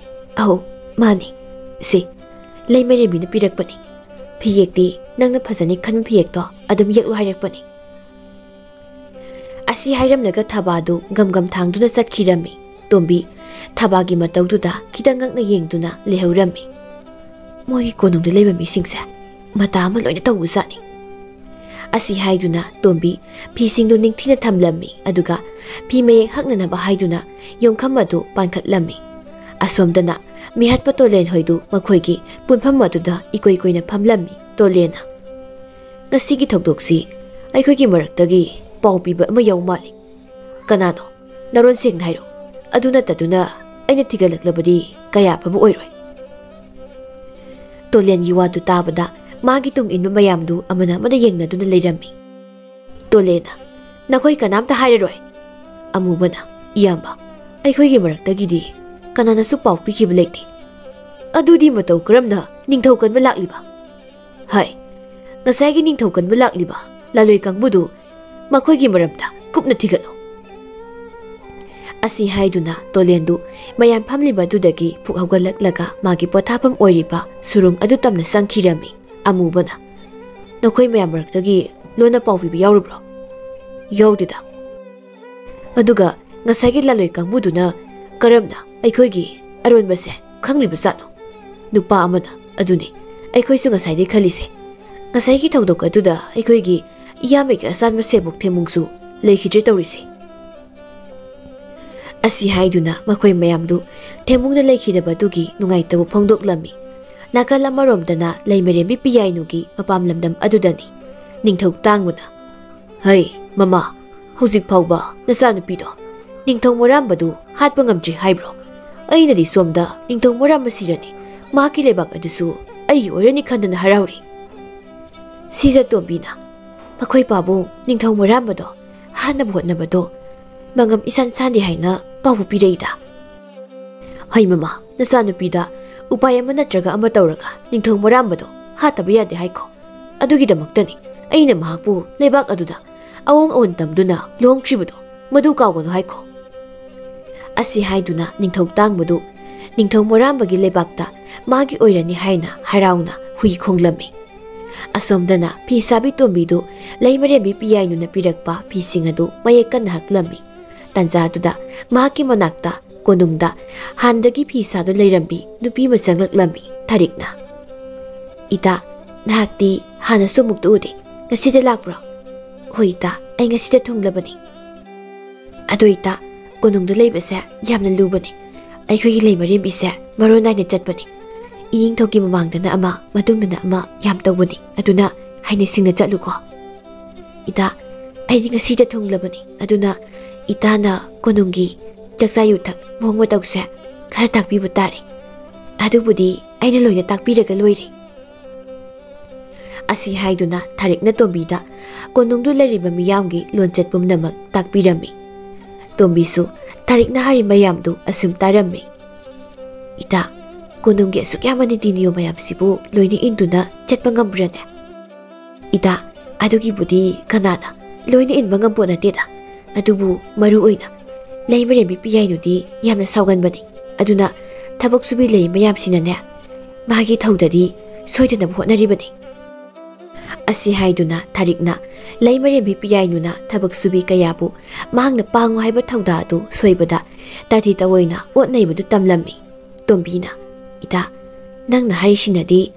"ꯑꯧ, ꯃꯥꯅꯤ꯫ ꯁꯤ ꯂꯩꯃꯔꯦꯝꯕꯤꯅ ꯄꯤꯔꯛꯄꯅꯤ꯫ ꯐꯤꯌꯦꯛꯇꯤ ꯅꯪꯅ ꯐꯖꯅꯤ ꯈꯟꯕ ꯐꯤꯌꯦꯛꯇꯣ ꯑꯗꯨꯝ ꯌꯦꯛꯂꯣ ꯍꯥꯏꯔꯛꯄꯅꯤ꯫" ꯑꯁꯤ ꯍꯥꯏꯔꯝꯂꯒ ꯊꯕꯥꯗꯨ ꯒꯝ ꯒꯝ ꯊꯥꯡꯗꯨꯅ ꯆꯠꯈꯤꯔꯝꯃꯤ꯫ ꯇꯣꯝꯕꯤ ꯊꯕꯥꯒꯤ ꯃꯇꯧꯗꯨꯗ ꯈꯤꯇꯪ ꯉꯛꯅ ꯌꯦꯡꯗꯨꯅ ꯂꯩꯍꯧꯔꯝꯃꯤ꯫ "ꯃꯣꯏꯒꯤ ꯀꯣꯅꯨꯡꯗ ꯂꯩꯕ ꯃꯤꯁꯤꯡꯁꯦ ꯃꯇꯥ ꯑꯃ ꯂꯣꯏꯅ ꯇꯧꯕꯖꯥꯠꯅꯤ"꯫ ꯑꯁꯤ ꯍꯥꯏꯗꯨꯅ ꯇꯣꯝꯕꯤ ꯐꯤꯁꯤꯡꯗꯨ ꯅꯤꯡꯊꯤꯅ ꯊꯝꯂꯝꯃꯤ, ꯑꯗꯨꯒ ꯐꯤ ꯃꯌꯦꯛ ꯍꯛꯅꯅꯕ ꯍꯥꯏꯗꯨꯅ ꯌꯣꯡꯈꯝ ꯑꯗꯨ ꯄꯥꯟꯈꯠꯂꯝꯃꯤ꯫ ꯑꯁꯣꯝꯗꯅ ꯃꯤꯍꯠꯄ ꯇꯣꯂꯦꯟ ꯍꯣꯏꯗꯨ ꯃꯈꯣꯏꯒꯤ ꯄꯨꯟꯐꯝ ꯑꯗꯨꯗ ꯏꯀꯣꯏ ꯀꯣꯏꯅ ꯐꯝꯂꯝꯃꯤ꯫ ꯇꯣꯂꯦꯟꯅ, "ꯉꯁꯤꯒꯤ ꯊꯧꯗꯣꯛꯁꯤ ꯑꯩꯈꯣꯏꯒꯤ ꯃꯔꯛꯇꯒꯤ ꯄꯥꯎ ꯄꯤꯕ ꯑꯃ ꯌꯥꯎ ꯃꯥꯜꯂꯤ꯫ ꯀꯅꯥꯅꯣ? ꯅꯔꯣꯟ ꯁꯦꯡꯅ ꯍꯥꯏꯔꯣ꯫ ꯑꯗꯨ ꯅꯠꯇꯗꯨꯅ ꯑꯩꯅ ꯊꯤꯒꯠꯂꯛꯂꯕꯗꯤ ꯀꯌꯥ ꯐꯕ ꯑꯣꯏꯔꯣꯏ"꯫ ꯇꯣꯂꯦꯟꯒꯤ ꯋꯥꯗꯨ ꯇꯥꯕꯗ ꯃꯥꯒꯤ ꯇꯨꯡ ꯏꯟꯕ ꯃꯌꯥꯝꯗꯨ ꯑꯃꯅ ꯑꯃꯅ ꯌꯦꯡꯅꯗꯨꯅ ꯂꯩꯔꯝꯃꯤ꯫ ꯇꯣꯂꯦꯟꯅ, "ꯅꯈꯣꯏ ꯀꯅꯥꯝꯇ ꯍꯥꯏꯔꯔꯣꯏ"꯫ ꯑꯃꯨꯕꯅ, "ꯏꯌꯥꯝꯕ, ꯑꯩꯈꯣꯏꯒꯤ ꯃꯔꯛꯇꯒꯤꯗꯤ ꯀꯅꯥꯅꯁꯨ ꯄꯥꯎ ꯄꯤꯈꯤꯕ ꯂꯩꯇꯦ"꯫ "ꯑꯗꯨꯗꯤ ꯃꯇꯧ ꯀꯔꯝꯅ ꯅꯤꯡꯊꯧ ꯀꯟꯕ ꯂꯥꯛꯂꯤꯕ?" "ꯍꯥꯏ, ꯉꯁꯥꯏꯒꯤ ꯅꯤꯡꯊꯧ ꯀꯟꯕ ꯂꯥꯛꯂꯤꯕ ꯂꯥꯂꯣꯏ ꯀꯥꯡꯕꯨꯗꯨ ꯃꯈꯣꯏꯒꯤ ꯃꯔꯝꯗ ꯀꯨꯞꯅ ꯊꯤꯒꯠꯂꯨ"꯫ ꯑꯁꯤ ꯍꯥꯏꯗꯨꯅ ꯇꯣꯂꯦꯟꯗꯨ ꯃꯌꯥꯝ ꯐꯝꯂꯤꯕ ꯑꯗꯨꯗꯒꯤ ꯐꯨꯛ ꯍꯧꯒꯠꯂꯛꯂꯒ ꯃꯥꯒꯤ ꯄꯣꯊꯥꯐꯝ ꯑꯣꯏꯔꯤꯕ ꯁꯨꯔꯨꯡ ꯑꯗꯨ ꯇꯝꯅ ꯆꯪꯈꯤꯔꯝꯃꯤ꯫ ꯑꯃꯨꯕꯅ, "ꯅꯈꯣꯏ ꯃꯌꯥꯝ ꯃꯔꯛꯇꯒꯤ ꯂꯣꯟꯅ ꯄꯥꯎ ꯄꯤꯕ ꯌꯥꯎꯔꯕ꯭ꯔꯣ?" "ꯌꯥꯎꯗꯦꯗ"꯫ "ꯑꯗꯨꯒ ꯉꯁꯥꯏꯒꯤ ꯂꯥꯂꯣꯏ ꯀꯥꯡꯕꯨꯗꯨꯅ ꯀꯔꯝꯅ ꯑꯩꯈꯣꯏꯒꯤ ꯑꯔꯣꯟꯕꯁꯦ ꯈꯪꯂꯤꯕꯖꯥꯠꯅꯣ?" ꯅꯨꯄꯥ ꯑꯃꯅ, "ꯑꯗꯨꯅꯤ ꯑꯩꯈꯣꯏꯁꯨ ꯉꯁꯥꯏꯗꯩ ꯈꯜꯂꯤꯁꯦ꯫ ꯉꯁꯥꯏꯒꯤ ꯊꯧꯗꯣꯛ ꯑꯗꯨꯗ ꯑꯩꯈꯣꯏꯒꯤ ꯏꯌꯥꯝꯕꯒꯤ ꯑꯆꯥꯟꯕ ꯁꯦꯕꯣꯛ ꯊꯦꯃꯨꯡꯁꯨ ꯂꯩꯈꯤꯗ꯭ꯔꯦ ꯇꯧꯔꯤꯁꯦ"꯫ ꯑꯁꯤ ꯍꯥꯏꯗꯨꯅ ꯃꯈꯣꯏ ꯃꯌꯥꯝꯗꯨ ꯊꯦꯃꯨꯡꯅ ꯂꯩꯈꯤꯗꯕꯗꯨꯒꯤ ꯅꯨꯡꯉꯥꯏꯇꯕ ꯐꯣꯡꯗꯣꯛꯂꯝꯃꯤ꯫ ꯅꯥꯀꯜ ꯑꯃꯔꯣꯝꯗꯅ ꯂꯩꯃꯔꯦꯝꯕꯤ ꯄꯤꯌꯥꯏꯅꯨꯒꯤ ꯃꯄꯥꯝ ꯂꯝꯗꯝ ꯑꯗꯨꯗꯅꯤ꯫ ꯅꯤꯡꯊꯧ ꯇꯥꯡꯕꯅ, "ꯍꯩ, ꯃꯃꯥ, ꯍꯧꯖꯤꯛ ꯐꯥꯎꯕ ꯅꯆꯥꯅꯨꯄꯤꯗꯣ ꯅꯤꯡꯊꯧ ꯃꯣꯔꯥꯝꯕꯗꯨ ꯍꯥꯠꯄ ꯉꯝꯗ꯭ꯔꯤ ꯍꯥꯏꯕ꯭ꯔꯣ? ꯑꯩꯅꯗꯤ ꯁꯣꯝꯗ ꯅꯤꯡꯊꯧ ꯃꯣꯔꯥꯝꯕ ꯁꯤꯔꯅꯤ, ꯃꯍꯥꯛꯀꯤ ꯂꯩꯕꯥꯛ ꯑꯗꯨꯁꯨ ꯑꯩꯒꯤ ꯑꯣꯏꯔꯅꯤ ꯈꯟꯗꯅ ꯍꯔꯥꯎꯔꯤ"꯫ ꯁꯤꯖꯇꯣꯝꯕꯤꯅ, "ꯃꯈꯣꯏ ꯄꯥꯕꯨꯡ ꯅꯤꯡꯊꯧ ꯃꯣꯔꯥꯝꯕꯗꯣ ꯍꯥꯠꯅꯕ ꯍꯣꯠꯅꯕꯗꯣ ꯃꯉꯝ ꯏꯁꯥꯟ ꯁꯥꯟꯗꯦ ꯍꯥꯏꯅ ꯄꯥꯎꯕꯨ ꯄꯤꯔꯛꯏꯗ"꯫ "ꯍꯩ ꯃꯃꯥ, ꯅꯆꯥꯅꯨꯄꯤꯗ ꯎꯄꯥꯏ ꯑꯃ ꯅꯠꯇ꯭ꯔꯒ ꯑꯃ ꯇꯧꯔꯒ ꯅꯤꯡꯊꯧ ꯃꯣꯔꯥꯝꯕꯗꯣ ꯍꯥꯠꯇꯕ ꯌꯥꯗꯦ ꯍꯥꯏꯀꯣ꯫ ꯑꯗꯨꯒꯤꯗꯃꯛꯇꯅꯤ ꯑꯩꯅ ꯃꯍꯥꯛꯄꯨ ꯂꯩꯕꯥꯛ ꯑꯗꯨꯗ ꯑꯑꯣꯡ ꯑꯑꯣꯟ ꯇꯝꯗꯨꯅ ꯂꯨꯍꯣꯡꯈ꯭ꯔꯤꯕꯗꯣ꯫ ꯃꯗꯨ ꯀꯥꯎꯒꯅꯨ ꯍꯥꯏꯈꯣ"꯫ ꯑꯁꯤ ꯍꯥꯏꯗꯨꯅ ꯅꯤꯡꯊꯧ ꯇꯥꯡꯕꯗꯨ ꯅꯤꯡꯊꯧ ꯃꯣꯔꯥꯝꯕꯒꯤ ꯂꯩꯕꯥꯛꯇ ꯃꯥꯒꯤ ꯑꯣꯏꯔꯅꯤ ꯍꯥꯏꯅ ꯍꯔꯥꯎꯅ ꯍꯨꯏ ꯈꯣꯡꯂꯝꯃꯤ꯫ ꯑꯁꯣꯝꯗꯅ ꯐꯤ ꯁꯥꯕꯤ ꯇꯣꯝꯕꯤꯗꯨ ꯂꯩꯃꯔꯦꯝꯕꯤ ꯄꯤꯌꯥꯏꯅꯨꯅ ꯄꯤꯔꯛꯄ ꯐꯤꯁꯤꯡ ꯑꯗꯨ ꯃꯌꯦꯛ ꯀꯟꯅ ꯍꯛꯂꯝꯃꯤ꯫ ꯇꯟꯖꯥꯗꯨꯗ ꯃꯍꯥꯛꯀꯤ ꯃꯅꯥꯛꯇ ꯀꯣꯅꯨꯡꯗ ꯍꯥꯟꯅꯗꯒꯤ ꯐꯤ ꯁꯥꯗꯨꯅ ꯂꯩꯔꯝꯕꯤ ꯅꯨꯄꯤ ꯑꯃ ꯆꯪꯂꯛꯂꯝꯃꯤ꯫ ꯊꯥꯔꯤꯛꯅ, "ꯏꯇꯥ, ꯅꯍꯥꯛꯇꯤ ꯍꯥꯟꯅꯁꯨ ꯑꯃꯨꯛꯇ ꯎꯗꯦ꯫ ꯉꯁꯤꯗ ꯂꯥꯛꯄ꯭ꯔꯣ?" "ꯍꯣꯏ ꯏꯇꯥ, ꯑꯩ ꯉꯁꯤꯗ ꯊꯨꯡꯂꯕꯅꯤ꯫" "ꯑꯗꯣ ꯏꯇꯥ, ꯀꯣꯅꯨꯡꯗ ꯂꯩꯕꯁꯦ ꯌꯥꯝꯅ ꯂꯨꯕꯅꯤ꯫ ꯑꯩꯈꯣꯏꯒꯤ ꯂꯩꯃꯔꯦꯝꯕꯤꯁꯦ ꯃꯔꯣꯟ ꯅꯥꯏꯅ ꯆꯠꯄꯅꯤ꯫ ꯏꯅꯤꯡꯊꯧꯒꯤ ꯃꯃꯥꯡꯗꯅ ꯑꯃ, ꯃꯇꯨꯡꯗꯅ ꯑꯃ ꯌꯥꯝ ꯇꯧꯕꯅꯤ꯫ ꯑꯗꯨꯅ ꯍꯩꯅ ꯁꯤꯡꯅ ꯆꯠꯂꯨꯀꯣ꯫" "ꯏꯇꯥ, ꯑꯩꯗꯤ ꯉꯁꯤꯗ ꯊꯨꯡꯂꯕꯅꯤ꯫ ꯑꯗꯨꯅ ꯏꯇꯥꯅ ꯀꯣꯅꯨꯡꯒꯤ ꯆꯥꯛꯆꯥ ꯌꯨꯊꯛ ꯃꯑꯣꯡ ꯃꯇꯧꯁꯦ ꯈꯔ ꯇꯥꯛꯄꯤꯕ ꯇꯥꯔꯦ꯫" "ꯑꯗꯨꯕꯨꯗꯤ ꯑꯩꯅ ꯂꯣꯏꯅ ꯇꯥꯛꯄꯤꯔꯒ ꯂꯣꯏꯔꯦ꯫" ꯑꯁꯤ ꯍꯥꯏꯗꯨꯅ ꯊꯥꯔꯤꯛꯅ ꯇꯣꯝꯕꯤꯗ ꯀꯣꯅꯨꯡꯗꯨ ꯂꯩꯔꯤꯕ ꯃꯤꯌꯥꯝꯒꯤ ꯂꯣꯟꯆꯠ ꯄꯨꯝꯅꯃꯛ ꯇꯥꯛꯄꯤꯔꯝꯃꯤ꯫ ꯇꯣꯝꯕꯤꯁꯨ ꯊꯥꯔꯤꯛꯅ ꯍꯥꯏꯔꯤ ꯃꯌꯥꯝꯗꯨ ꯑꯁꯨꯝ ꯇꯥꯔꯝꯃꯤ꯫ "ꯏꯇꯥ, ꯀꯣꯅꯨꯡꯒꯤ ꯑꯁꯨꯛ ꯌꯥꯝꯕ ꯅꯤꯇꯤ ꯅꯤꯌꯣꯝ ꯃꯌꯥꯝꯁꯤꯕꯨ ꯂꯣꯏꯅ ꯏꯟꯗꯨꯅ ꯆꯠꯄ ꯉꯝꯕ꯭ꯔꯅꯦ?" "ꯏꯇꯥ, ꯑꯗꯨꯒꯤꯕꯨꯗꯤ ꯀꯅꯥꯅ ꯂꯣꯏꯅ ꯏꯟꯕ ꯉꯝꯄꯣꯠ ꯅꯠꯇꯦꯗ꯫ ꯑꯗꯨꯕꯨ ꯃꯔꯨ ꯑꯣꯏꯅ ꯂꯩꯃꯔꯦꯝꯕꯤ ꯄꯤꯌꯥꯏꯅꯨꯗꯤ ꯌꯥꯝꯅ ꯁꯥꯎꯒꯟꯕꯅꯤ꯫ ꯑꯗꯨꯅ ꯊꯕꯛ ꯁꯨꯕꯤ ꯂꯩ ꯃꯌꯥꯝꯁꯤꯅꯅꯦ, ꯃꯥꯒꯤ ꯊꯧꯗꯗꯤ ꯁꯣꯏꯗꯅꯕ ꯍꯣꯠꯅꯔꯤꯕꯅꯤ꯫" ꯑꯁꯤ ꯍꯥꯏꯗꯨꯅ ꯊꯥꯔꯤꯛꯅ ꯂꯩꯃꯔꯦꯝꯕꯤ ꯄꯤꯌꯥꯏꯅꯨꯅ ꯊꯕꯛ ꯁꯨꯕꯤ ꯀꯌꯥꯕꯨ ꯃꯍꯥꯛꯅ ꯄꯥꯡꯉꯨ ꯍꯥꯏꯕ ꯊꯧꯗꯥ ꯑꯗꯨ ꯁꯣꯏꯕꯗ ꯇꯥꯊꯤ ꯇꯑꯣꯏꯅ ꯑꯣꯠ ꯅꯩꯕꯗꯨ ꯇꯝꯂꯝꯃꯤ꯫ ꯇꯣꯝꯕꯤꯅ, "ꯏꯇꯥ, ꯅꯪꯅ ꯍꯥꯏꯔꯤꯁꯤꯅꯗꯤ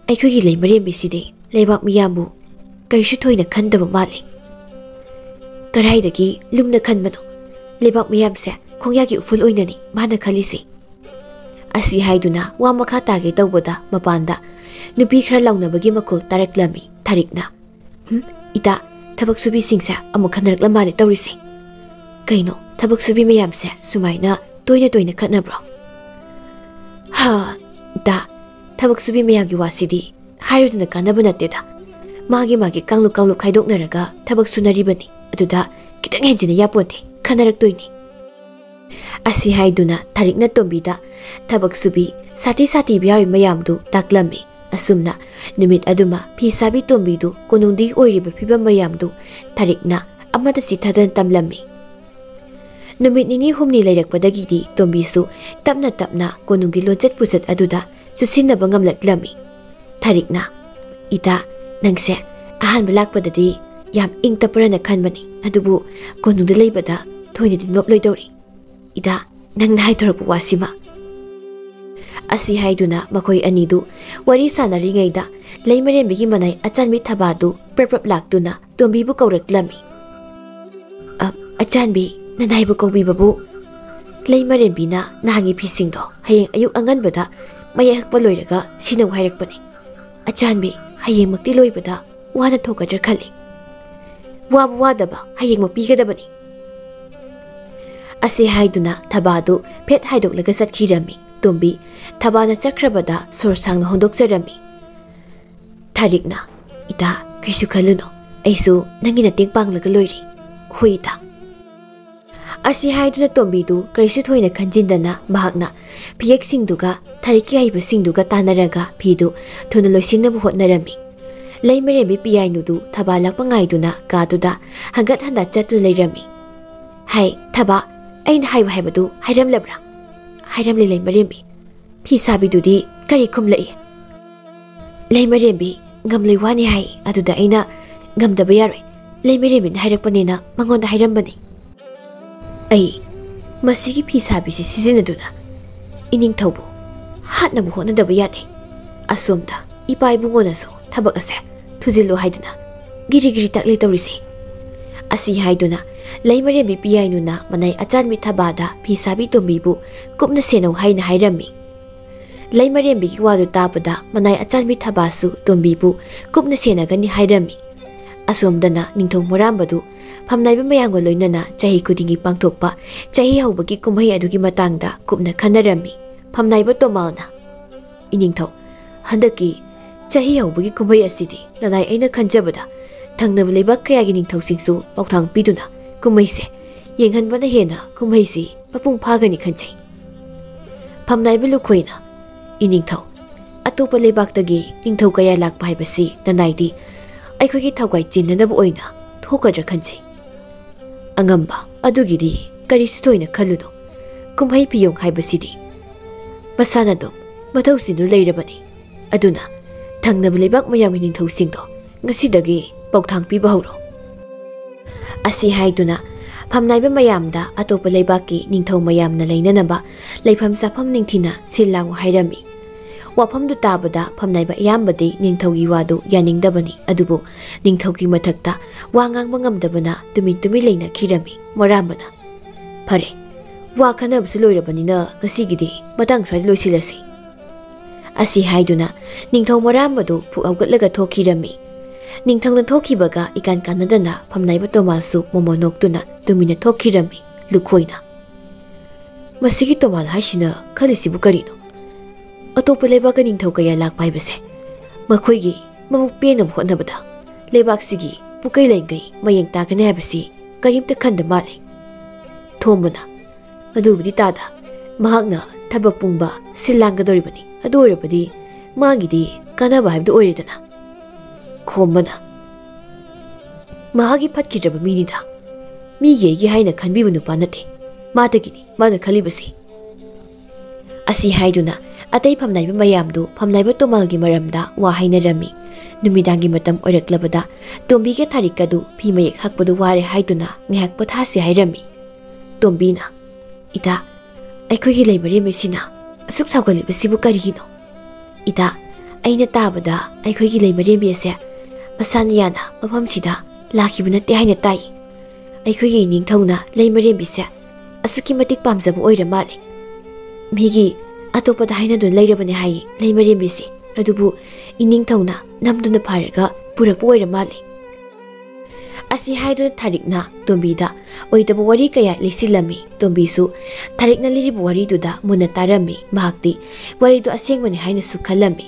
ꯑꯩꯈꯣꯏꯒꯤ ꯂꯩꯃꯔꯦꯝꯕꯤꯁꯤꯗꯤ ꯂꯩꯕꯥꯛ ꯃꯤꯌꯥꯝꯕꯨ ꯀꯔꯤꯁꯨ ꯊꯣꯏꯅ ꯈꯟꯗꯕ ꯃꯥꯜꯂꯤ꯫" "ꯀꯗꯥꯏꯗꯒꯤ ꯂꯨꯝꯅ ꯈꯟꯕꯅꯣ? ꯂꯩꯕꯥꯛ ꯃꯤꯌꯥꯝꯁꯦ ꯈꯣꯡꯌꯥꯒꯤ ꯎꯐꯨꯜ ꯑꯣꯏꯅꯅꯤ ꯃꯥꯅ ꯈꯜꯂꯤꯁꯤ꯫" ꯑꯁꯤ ꯍꯥꯏꯗꯨꯅ ꯋꯥ ꯃꯈꯥ ꯇꯥꯒꯦ ꯇꯧꯕꯗ ꯃꯄꯥꯟꯗ ꯅꯨꯄꯤ ꯈꯔ ꯂꯥꯎꯅꯕꯒꯤ ꯃꯈꯣꯜ ꯇꯥꯔꯛꯂꯝꯃꯤ꯫ ꯊꯥꯔꯤꯛꯅ, "ꯍꯨꯝ, ꯏꯇꯥ, ꯊꯕꯛ ꯁꯨꯕꯤꯁꯤꯡꯁꯦ ꯑꯃꯨꯛ ꯈꯟꯅꯔꯛꯂ ꯃꯥꯜꯂꯦ ꯇꯧꯔꯤꯁꯦ꯫ ꯀꯩꯅꯣ, ꯊꯕꯛ ꯁꯨꯕꯤ ꯃꯌꯥꯝꯁꯦ ꯁꯨꯃꯥꯏꯅ ꯇꯣꯏꯅ ꯇꯣꯏꯅ ꯈꯠꯅꯕ꯭ꯔꯣ?" "ꯍꯥ, ꯏꯇꯥ, ꯊꯕꯛ ꯁꯨꯕꯤ ꯃꯌꯥꯝꯒꯤ ꯋꯥꯁꯤꯗꯤ ꯍꯥꯏꯔꯨꯗꯅ ꯀꯥꯟꯅꯕ ꯅꯠꯇꯦꯗ꯫ ꯃꯥꯒꯤ ꯃꯥꯒꯤ ꯀꯥꯡꯂꯨꯞ ꯀꯥꯡꯂꯨꯞ ꯈꯥꯏꯗꯣꯛꯅꯔꯒ ꯊꯕꯛ ꯁꯨꯅꯔꯤꯕꯅꯤ꯫ ꯑꯗꯨꯗ ꯈꯤꯇꯪ ꯍꯦꯟꯖꯤꯟꯅ ꯌꯥꯄꯣꯟꯇꯦ, ꯈꯟꯅꯔꯛꯇꯣꯏꯅꯤ꯫" ꯑꯁꯤ ꯍꯥꯏꯗꯨꯅ ꯊꯥꯔꯤꯛꯅ ꯇꯣꯝꯕꯤꯗ ꯊꯕꯛ ꯁꯨꯕꯤ ꯁꯥꯊꯤ ꯁꯥꯊꯤꯕ ꯌꯥꯎꯔꯤ ꯃꯌꯥꯝꯗꯨ ꯇꯥꯛꯂꯝꯃꯤ꯫ ꯑꯁꯨꯝꯅ ꯅꯨꯃꯤꯠ ꯑꯗꯨꯃ ꯐꯤ ꯁꯥꯕꯤ ꯇꯣꯝꯕꯤꯗꯨ ꯀꯣꯅꯨꯡꯗꯒꯤ ꯑꯣꯏꯔꯤꯕ ꯐꯤꯕꯝ ꯃꯌꯥꯝꯗꯨ ꯊꯥꯔꯤꯛꯅ ꯑꯃꯠꯇ ꯆꯤꯊꯗꯅ ꯇꯝꯂꯝꯃꯤ꯫ ꯅꯨꯃꯤꯠ ꯅꯤꯅꯤ ꯍꯨꯝꯅꯤ ꯂꯩꯔꯛꯄꯗꯒꯤꯗꯤ ꯇꯣꯝꯕꯤꯁꯨ ꯇꯞꯅ ꯇꯞꯅ ꯀꯣꯅꯨꯡꯒꯤ ꯂꯣꯟꯆꯠ ꯄꯨꯆꯠ ꯑꯗꯨꯗ ꯆꯨꯁꯤꯟꯅꯕ ꯉꯝꯂꯛꯂꯝꯃꯤ꯫ ꯊꯥꯔꯤꯛꯅ, "ꯏꯇꯥ, "ꯅꯪꯁꯦ ꯑꯍꯥꯟꯕ ꯂꯥꯛꯄꯗꯗꯤ ꯌꯥꯝ ꯏꯪ ꯇꯞꯄ꯭ꯔꯅ ꯈꯟꯕꯅꯤ, ꯑꯗꯨꯕꯨ ꯀꯣꯅꯨꯡꯗ ꯂꯩꯕꯗ ꯊꯣꯏꯅꯗꯤ ꯅꯣꯞꯂꯣꯏꯗꯧꯔꯤ꯫ ꯏꯗꯥ, ꯅꯪꯅ ꯍꯥꯏꯗꯣꯔꯛꯄ ꯋꯥꯁꯤꯃ꯫" ꯑꯁꯤ ꯍꯥꯏꯗꯨꯅ ꯃꯈꯣꯏ ꯑꯅꯤꯗꯨ ꯋꯥꯔꯤ ꯁꯥꯟꯅꯔꯤꯉꯩꯗ ꯂꯩꯃꯔꯦꯝꯕꯤꯒꯤ ꯃꯅꯥꯏ ꯑꯆꯥꯟꯕꯤ ꯊꯕꯥꯗꯨ ꯄ꯭ꯔꯞ ꯄ꯭ꯔꯞ ꯂꯥꯛꯇꯨꯅ ꯇꯣꯝꯕꯤꯕꯨ ꯀꯧꯔꯛꯂꯝꯃꯤ꯫ "ꯑ, ꯑꯆꯥꯟꯕꯤ, ꯅꯅꯥꯏꯕꯨ ꯀꯧꯕꯤꯕꯕꯨ?" "ꯂꯩꯃꯔꯦꯝꯕꯤꯅ ꯅꯍꯥꯟꯒꯤ ꯐꯤꯁꯤꯡꯗꯣ ꯍꯌꯦꯡ ꯑꯌꯨꯛ ꯑꯉꯟꯕꯗ ꯃꯌꯦꯛ ꯍꯛꯄ ꯂꯣꯏꯔꯒ ꯁꯤꯅꯧ ꯍꯥꯏꯔꯛꯄꯅꯤ꯫ ꯑꯆꯥꯟꯕꯤ, ꯍꯌꯦꯡꯃꯛꯇꯤ ꯂꯣꯏꯕꯗ ꯋꯥꯅ ꯊꯣꯛꯀꯗ꯭ꯔꯥ ꯈꯜꯂꯤ꯫" "ꯋꯥꯕ ꯋꯥꯗꯕ ꯍꯌꯦꯡꯃꯛ ꯄꯤꯒꯗꯕꯅꯤ꯫" ꯑꯁꯤ ꯍꯥꯏꯗꯨꯅ ꯊꯕꯥꯗꯨ ꯐꯦꯠ ꯍꯥꯏꯗꯣꯛꯂꯒ ꯆꯠꯈꯤꯔꯝꯃꯤ꯫ ꯇꯣꯝꯕꯤ ꯊꯕꯥꯅ ꯆꯠꯈ꯭ꯔꯕꯗ ꯁꯣꯔ ꯁꯥꯡꯅ ꯍꯣꯟꯗꯣꯛꯆꯔꯝꯃꯤ꯫ ꯊꯥꯔꯤꯛꯅ, "ꯏꯇꯥ, ꯀꯩꯁꯨ ꯈꯜꯂꯨꯅꯨ, ꯑꯩꯁꯨ ꯅꯪꯒꯤ ꯃꯇꯦꯡ ꯄꯥꯡꯂꯒ ꯂꯣꯏꯔꯦ꯫ ꯍꯣꯏ, ꯏꯇꯥ꯫" ꯑꯁꯤ ꯍꯥꯏꯗꯨꯅ ꯇꯣꯝꯕꯤꯗꯨ ꯀꯔꯤꯁꯨ ꯊꯣꯏꯅ ꯈꯟꯖꯤꯟꯗꯅ ꯃꯍꯥꯛꯅ ꯐꯤꯌꯦꯛꯁꯤꯡꯗꯨꯒ ꯊꯥꯔꯤꯛꯀꯤ ꯑꯍꯩꯕꯁꯤꯡꯗꯨꯒ ꯇꯥꯟꯅꯔꯒ ꯐꯤꯗꯨ ꯊꯨꯅ ꯂꯣꯏꯁꯤꯟꯅꯕ ꯍꯣꯠꯅꯔꯝꯃꯤ꯫ ꯂꯩꯃꯔꯦꯝꯕꯤ ꯄꯤꯌꯥꯏꯅꯨꯗꯨ ꯊꯕꯥ ꯂꯥꯛꯄ ꯉꯥꯏꯗꯨꯅ ꯀꯥꯗꯨꯗ ꯍꯪꯒꯠ ꯍꯟꯗ ꯆꯠꯇꯨꯅ ꯂꯩꯔꯝꯃꯤ꯫ "ꯍꯥꯏ, ꯊꯕꯥ, ꯑꯩꯅ ꯍꯥꯏꯌꯨ ꯍꯥꯏꯕꯗꯨ ꯍꯥꯏꯔꯝꯂꯕ꯭ꯔꯥ?" "ꯍꯥꯏꯔꯝꯂꯦ ꯂꯩꯃꯔꯦꯝꯕꯤ꯫ ꯐꯤ ꯁꯥꯕꯤꯗꯨꯗꯤ ꯀꯔꯤ ꯈꯨꯝꯂꯛꯏ?" "ꯂꯩꯃꯔꯦꯝꯕꯤ ꯉꯝꯂꯣꯏ ꯋꯥꯅꯤ ꯍꯥꯏ, ꯑꯗꯨꯗ ꯑꯩꯅ ꯉꯝꯗꯕ ꯌꯥꯔꯣꯏ꯫ ꯂꯩꯃꯔꯦꯝꯕꯤꯅ ꯍꯥꯏꯔꯛꯄꯅꯦꯅ ꯃꯉꯣꯟꯗ ꯍꯥꯏꯔꯝꯕꯅꯤ꯫" "ꯑꯩ ꯃꯁꯤꯒꯤ ꯐꯤ ꯁꯥꯕꯤꯁꯤ ꯁꯤꯖꯤꯟꯅꯗꯨꯅ ꯏꯅꯤꯡꯊꯧꯕꯨ ꯍꯥꯠꯅꯕ ꯍꯣꯠꯅꯗꯕ ꯌꯥꯗꯦ꯫ ꯑꯁꯣꯝꯗ ꯏꯄꯥ ꯏꯕꯨꯡꯉꯣꯅꯁꯨ ꯊꯕꯛ ꯑꯁꯦ ꯊꯨꯖꯤꯜꯂꯨ ꯍꯥꯏꯗꯨꯅ ꯒꯤꯔꯤ ꯒꯤꯔꯤ ꯇꯛꯂꯦ ꯇꯧꯔꯤꯁꯤ꯫" ꯑꯁꯤ ꯍꯥꯏꯗꯨꯅ ꯂꯩꯃꯔꯦꯝꯕꯤ ꯄꯤꯌꯥꯏꯅꯨꯅ ꯃꯅꯥꯏ ꯑꯆꯥꯟꯕꯤ ꯊꯕꯥꯗ ꯐꯤ ꯁꯥꯕꯤ ꯇꯣꯝꯕꯤꯕꯨ ꯀꯨꯞꯅ ꯁꯦꯟꯅꯧ ꯍꯥꯏꯅ ꯍꯥꯏꯔꯝꯃꯤ꯫ ꯂꯩꯃꯔꯦꯝꯕꯤꯒꯤ ꯋꯥꯗꯨ ꯇꯥꯕꯗ ꯃꯅꯥꯏ ꯑꯆꯥꯟꯕꯤ ꯊꯕꯥꯁꯨ ꯇꯣꯝꯕꯤꯕꯨ ꯀꯨꯞꯅ ꯁꯦꯟꯅꯒꯅꯤ ꯍꯥꯏꯔꯝꯃꯤ꯫ ꯑꯁꯣꯝꯗꯅ ꯅꯤꯡꯊꯧ ꯃꯣꯔꯥꯝꯕꯗꯨ ꯐꯝꯅꯥꯏꯕ ꯃꯌꯥꯝꯒ ꯂꯣꯏꯅꯅ ꯆꯍꯤ ꯈꯨꯗꯤꯡꯒꯤ ꯄꯥꯡꯊꯣꯛꯄ ꯆꯍꯤ ꯍꯧꯕꯒꯤ ꯀꯨꯝꯍꯩ ꯑꯗꯨꯒꯤ ꯃꯇꯥꯡꯗ ꯀꯨꯞꯅ ꯈꯟꯅꯔꯝꯃꯤ꯫ ꯐꯝꯅꯥꯏꯕ ꯇꯣꯃꯥꯜꯅ, "ꯏꯅꯤꯡꯊꯧ, ꯍꯟꯗꯛꯀꯤ ꯆꯍꯤ ꯍꯧꯕꯒꯤ ꯀꯨꯝꯍꯩ ꯑꯁꯤꯗꯤ ꯅꯅꯥꯏ ꯑꯩꯅ ꯈꯟꯖꯕꯗ ꯊꯪꯅꯕ ꯂꯩꯕꯥꯛ ꯀꯌꯥꯒꯤ ꯅꯤꯡꯊꯧꯁꯤꯡꯁꯨ ꯄꯥꯎꯊꯥꯡ ꯄꯤꯗꯨꯅ ꯀꯨꯝꯍꯩꯁꯦ ꯌꯦꯡꯍꯟꯕꯅ ꯍꯦꯟꯅ ꯀꯨꯝꯍꯩꯁꯤ ꯃꯄꯨꯡ ꯐꯥꯒꯅꯤ ꯈꯟꯖꯩ꯫" ꯐꯝꯅꯥꯏꯕ ꯂꯨꯈꯣꯏꯅ, "ꯏꯅꯤꯡꯊꯧ, ꯑꯇꯣꯞꯄ ꯂꯩꯕꯥꯛꯇꯒꯤ ꯅꯤꯡꯊꯧ ꯀꯌꯥ ꯂꯥꯛꯄ ꯍꯥꯏꯕꯁꯤ ꯅꯅꯥꯏꯗꯤ ꯑꯩꯈꯣꯏꯒꯤ ꯊꯧꯒꯥꯏ ꯆꯤꯟꯅꯅꯕ ꯑꯣꯏꯅ ꯊꯣꯛꯀꯗ꯭ꯔꯥ ꯈꯟꯖꯩ꯫ ꯑꯉꯝꯕ, ꯑꯗꯨꯒꯤꯗꯤ ꯀꯔꯤꯁꯨ ꯊꯣꯏꯅ ꯈꯜꯂꯨꯅꯨ꯫ ꯀꯨꯝꯍꯩ ꯐꯤꯌꯣꯡ ꯍꯥꯏꯕꯁꯤꯗꯤ ꯃꯁꯥꯅ ꯑꯗꯨꯝ ꯃꯊꯧ ꯆꯤꯟꯗꯨꯅ ꯂꯩꯔꯕꯅꯤ꯫ ꯑꯗꯨꯅ ꯊꯪꯅꯕ ꯂꯩꯕꯥꯛ ꯃꯌꯥꯝꯒꯤ ꯅꯤꯡꯊꯧꯁꯤꯡꯗꯣ ꯉꯁꯤꯗꯒꯤ ꯄꯥꯎꯊꯥꯡ ꯄꯤꯕ ꯍꯧꯔꯣ꯫ ꯑꯁꯤ ꯍꯥꯏꯗꯨꯅ ꯐꯝꯅꯥꯏꯕ ꯃꯌꯥꯝꯗ ꯑꯇꯣꯞꯄ ꯂꯩꯕꯥꯛꯀꯤ ꯅꯤꯡꯊꯧ ꯃꯌꯥꯝꯅ ꯂꯩꯅꯅꯕ ꯂꯩꯐꯝ ꯆꯥꯐꯝ ꯅꯤꯡꯊꯤꯅ ꯁꯤꯜ ꯂꯥꯡꯉꯨ ꯍꯥꯏꯔꯝꯃꯤ꯫ ꯋꯥꯐꯝꯗꯨ ꯇꯥꯕꯗ ꯐꯝꯅꯥꯏꯕ ꯑꯌꯥꯝꯕꯗꯤ ꯅꯤꯡꯊꯧꯒꯤ ꯋꯥꯗꯨ ꯌꯥꯅꯤꯡꯗꯕꯅꯤ, ꯑꯗꯨꯕꯨ ꯅꯤꯡꯊꯧꯒꯤ ꯃꯊꯛꯇ ꯋꯥ ꯉꯥꯡꯕ ꯉꯝꯗꯕꯅ ꯇꯨꯃꯤꯟ ꯇꯨꯃꯤꯟ ꯂꯩꯅꯈꯤꯔꯝꯃꯤ꯫ ꯃꯔꯥꯝꯕꯅ, "ꯐꯔꯦ, ꯋꯥ ꯈꯟꯅꯕꯁꯨ ꯂꯣꯏꯔꯕꯅꯤꯅ ꯉꯁꯤꯒꯤꯗꯤ ꯃꯇꯥꯡ ꯁ꯭ꯋꯥꯏꯗ ꯂꯣꯏꯁꯤꯜꯂꯁꯤ"꯫ ꯑꯁꯤ ꯍꯥꯏꯗꯨꯅ ꯅꯤꯡꯊꯧ ꯃꯔꯥꯝꯕꯗꯨ ꯐꯨꯛ ꯍꯧꯒꯠꯂꯒ ꯊꯣꯛꯈꯤꯔꯝꯃꯤ꯫ ꯅꯤꯡꯊꯧꯅ ꯊꯣꯛꯈꯤꯕꯒ ꯏꯀꯥꯟ ꯀꯥꯟꯅꯗꯅ ꯐꯝꯅꯥꯏꯕ ꯇꯣꯃꯥꯜꯁꯨ ꯃꯣꯃꯣꯟ ꯅꯣꯛꯇꯨꯅ ꯇꯨꯃꯤꯟꯅ ꯊꯣꯛꯈꯤꯔꯝꯃꯤ꯫ ꯂꯨꯈꯣꯏꯅ, "ꯃꯁꯤꯒꯤ ꯇꯣꯃꯥꯜ ꯍꯥꯏꯁꯤꯅ ꯈꯜꯂꯤꯁꯤꯕꯨ ꯀꯔꯤꯅꯣ? ꯑꯇꯣꯞꯄ ꯂꯩꯕꯥꯛꯀ ꯅꯤꯡꯊꯧ ꯀꯌꯥ ꯂꯥꯛꯄ ꯍꯥꯏꯕꯁꯦ ꯃꯈꯣꯏꯒꯤ ꯃꯕꯨꯛ ꯄꯦꯟꯅꯕ ꯍꯣꯠꯅꯕꯗ ꯂꯩꯕꯥꯛꯁꯤꯒꯤ ꯄꯨꯀꯩ ꯂꯩꯡꯒꯩ ꯃꯌꯦꯡ ꯇꯥꯒꯅꯤ ꯍꯥꯏꯕꯁꯤ ꯀꯔꯤꯝꯇ ꯈꯟꯗ ꯃꯥꯜꯂꯦ"꯫ ꯊꯣꯝꯕꯅ, "ꯑꯗꯨꯕꯨꯗꯤ ꯇꯥꯗ, ꯃꯍꯥꯛꯅ ꯊꯕꯛ ꯄꯨꯝꯕ ꯁꯤꯜ ꯂꯥꯡꯒꯗꯧꯔꯤꯕꯅꯤ꯫ ꯑꯗꯨ ꯑꯣꯏꯔꯕꯗꯤ ꯃꯥꯒꯤꯗꯤ ꯀꯥꯟꯅꯕ ꯍꯥꯏꯕꯗꯨ ꯑꯣꯏꯔꯦꯗꯅ"꯫ ꯈꯣꯝꯕꯅ, "ꯃꯍꯥꯛꯀꯤ ꯐꯠꯈꯤꯗ꯭ꯔꯕ ꯃꯤꯅꯤꯗ꯫ ꯃꯤꯒꯤ ꯑꯩꯒꯤ ꯍꯥꯏꯅ ꯈꯟꯕꯤꯕ ꯅꯨꯄꯥ ꯅꯠꯇꯦ꯫ ꯃꯥꯗꯒꯤꯅꯤ ꯃꯥꯅ ꯈꯜꯂꯤꯕꯁꯤ"꯫ ꯑꯁꯤ ꯍꯥꯏꯗꯨꯅ ꯑꯇꯩ ꯐꯝꯅꯥꯏꯕ ꯃꯌꯥꯝꯗꯨ ꯐꯝꯅꯥꯏꯕ ꯇꯣꯃꯥꯜꯒꯤ ꯃꯔꯝꯗ ꯋꯥ ꯍꯥꯏꯅꯔꯝꯃꯤ꯫ ꯅꯨꯃꯤꯗꯥꯡꯒꯤ ꯃꯇꯝ ꯑꯣꯏꯔꯛꯂꯕꯗ ꯇꯣꯝꯕꯤꯒ ꯊꯥꯔꯤꯛꯀꯗꯨ ꯐꯤ ꯃꯌꯦꯛ ꯍꯛꯄꯗꯨ ꯋꯥꯔꯦ ꯍꯥꯏꯗꯨꯅ ꯉꯥꯏꯍꯥꯛ ꯄꯣꯊꯥꯁꯤ ꯍꯥꯏꯔꯝꯃꯤ꯫ ꯇꯣꯝꯕꯤꯅ, "ꯏꯇꯥ, ꯑꯩꯈꯣꯏꯒꯤ ꯂꯩꯃꯔꯦꯝꯕꯤꯁꯤꯅ ꯑꯁꯨꯛ ꯁꯥꯎꯒꯠꯂꯤꯕꯁꯤꯕꯨ ꯀꯔꯤꯒꯤꯅꯣ? ꯏꯇꯥ, ꯑꯩꯅ ꯇꯥꯕꯗ ꯑꯩꯈꯣꯏꯒꯤ ꯂꯩꯃꯔꯦꯝꯕꯤ ꯑꯁꯦ ꯃꯁꯥꯅ ꯌꯥꯅ ꯃꯐꯝꯁꯤꯗ ꯂꯥꯛꯈꯤꯕ ꯅꯠꯇꯦ ꯍꯥꯏꯅ ꯇꯥꯏ꯫ ꯑꯩꯈꯣꯏꯒꯤ ꯏꯅꯤꯡꯊꯧꯅ ꯂꯩꯃꯔꯦꯝꯕꯤꯁꯦ ꯑꯁꯨꯛꯀꯤ ꯃꯇꯤꯛ ꯄꯥꯝꯖꯕ ꯑꯣꯏꯔ ꯃꯥꯜꯂꯦ꯫ ꯃꯤꯒꯤ ꯑꯇꯣꯞꯄꯗ ꯍꯥꯏꯅꯗꯨꯅ ꯂꯩꯔꯕꯅꯦ ꯍꯥꯏꯌꯦ ꯂꯩꯃꯔꯦꯝꯕꯤꯁꯦ꯫ ꯑꯗꯨꯕꯨ ꯏꯅꯤꯡꯊꯧꯅ ꯅꯝꯗꯨꯅ ꯐꯥꯔꯒ ꯄꯨꯔꯛꯄ ꯑꯣꯏꯔ ꯃꯥꯜꯂꯦ"꯫ ꯑꯁꯤ ꯍꯥꯏꯗꯨꯅ ꯊꯥꯔꯤꯛꯅ ꯇꯣꯝꯕꯤꯗ ꯑꯣꯏꯗꯕ ꯋꯥꯔꯤ ꯀꯌꯥ ꯂꯤꯁꯤꯜꯂꯝꯃꯤ꯫ ꯇꯣꯝꯕꯤꯁꯨ ꯊꯥꯔꯤꯛꯅ ꯂꯤꯔꯤꯕ ꯋꯥꯔꯤꯗꯨꯗ ꯃꯨꯟꯅ ꯇꯥꯔꯝꯃꯤ꯫ ꯃꯍꯥꯛꯇꯤ ꯋꯥꯔꯤꯗꯨ ꯑꯁꯦꯡꯕꯅꯤ ꯍꯥꯏꯅꯁꯨ ꯈꯜꯂꯝꯃꯤ꯫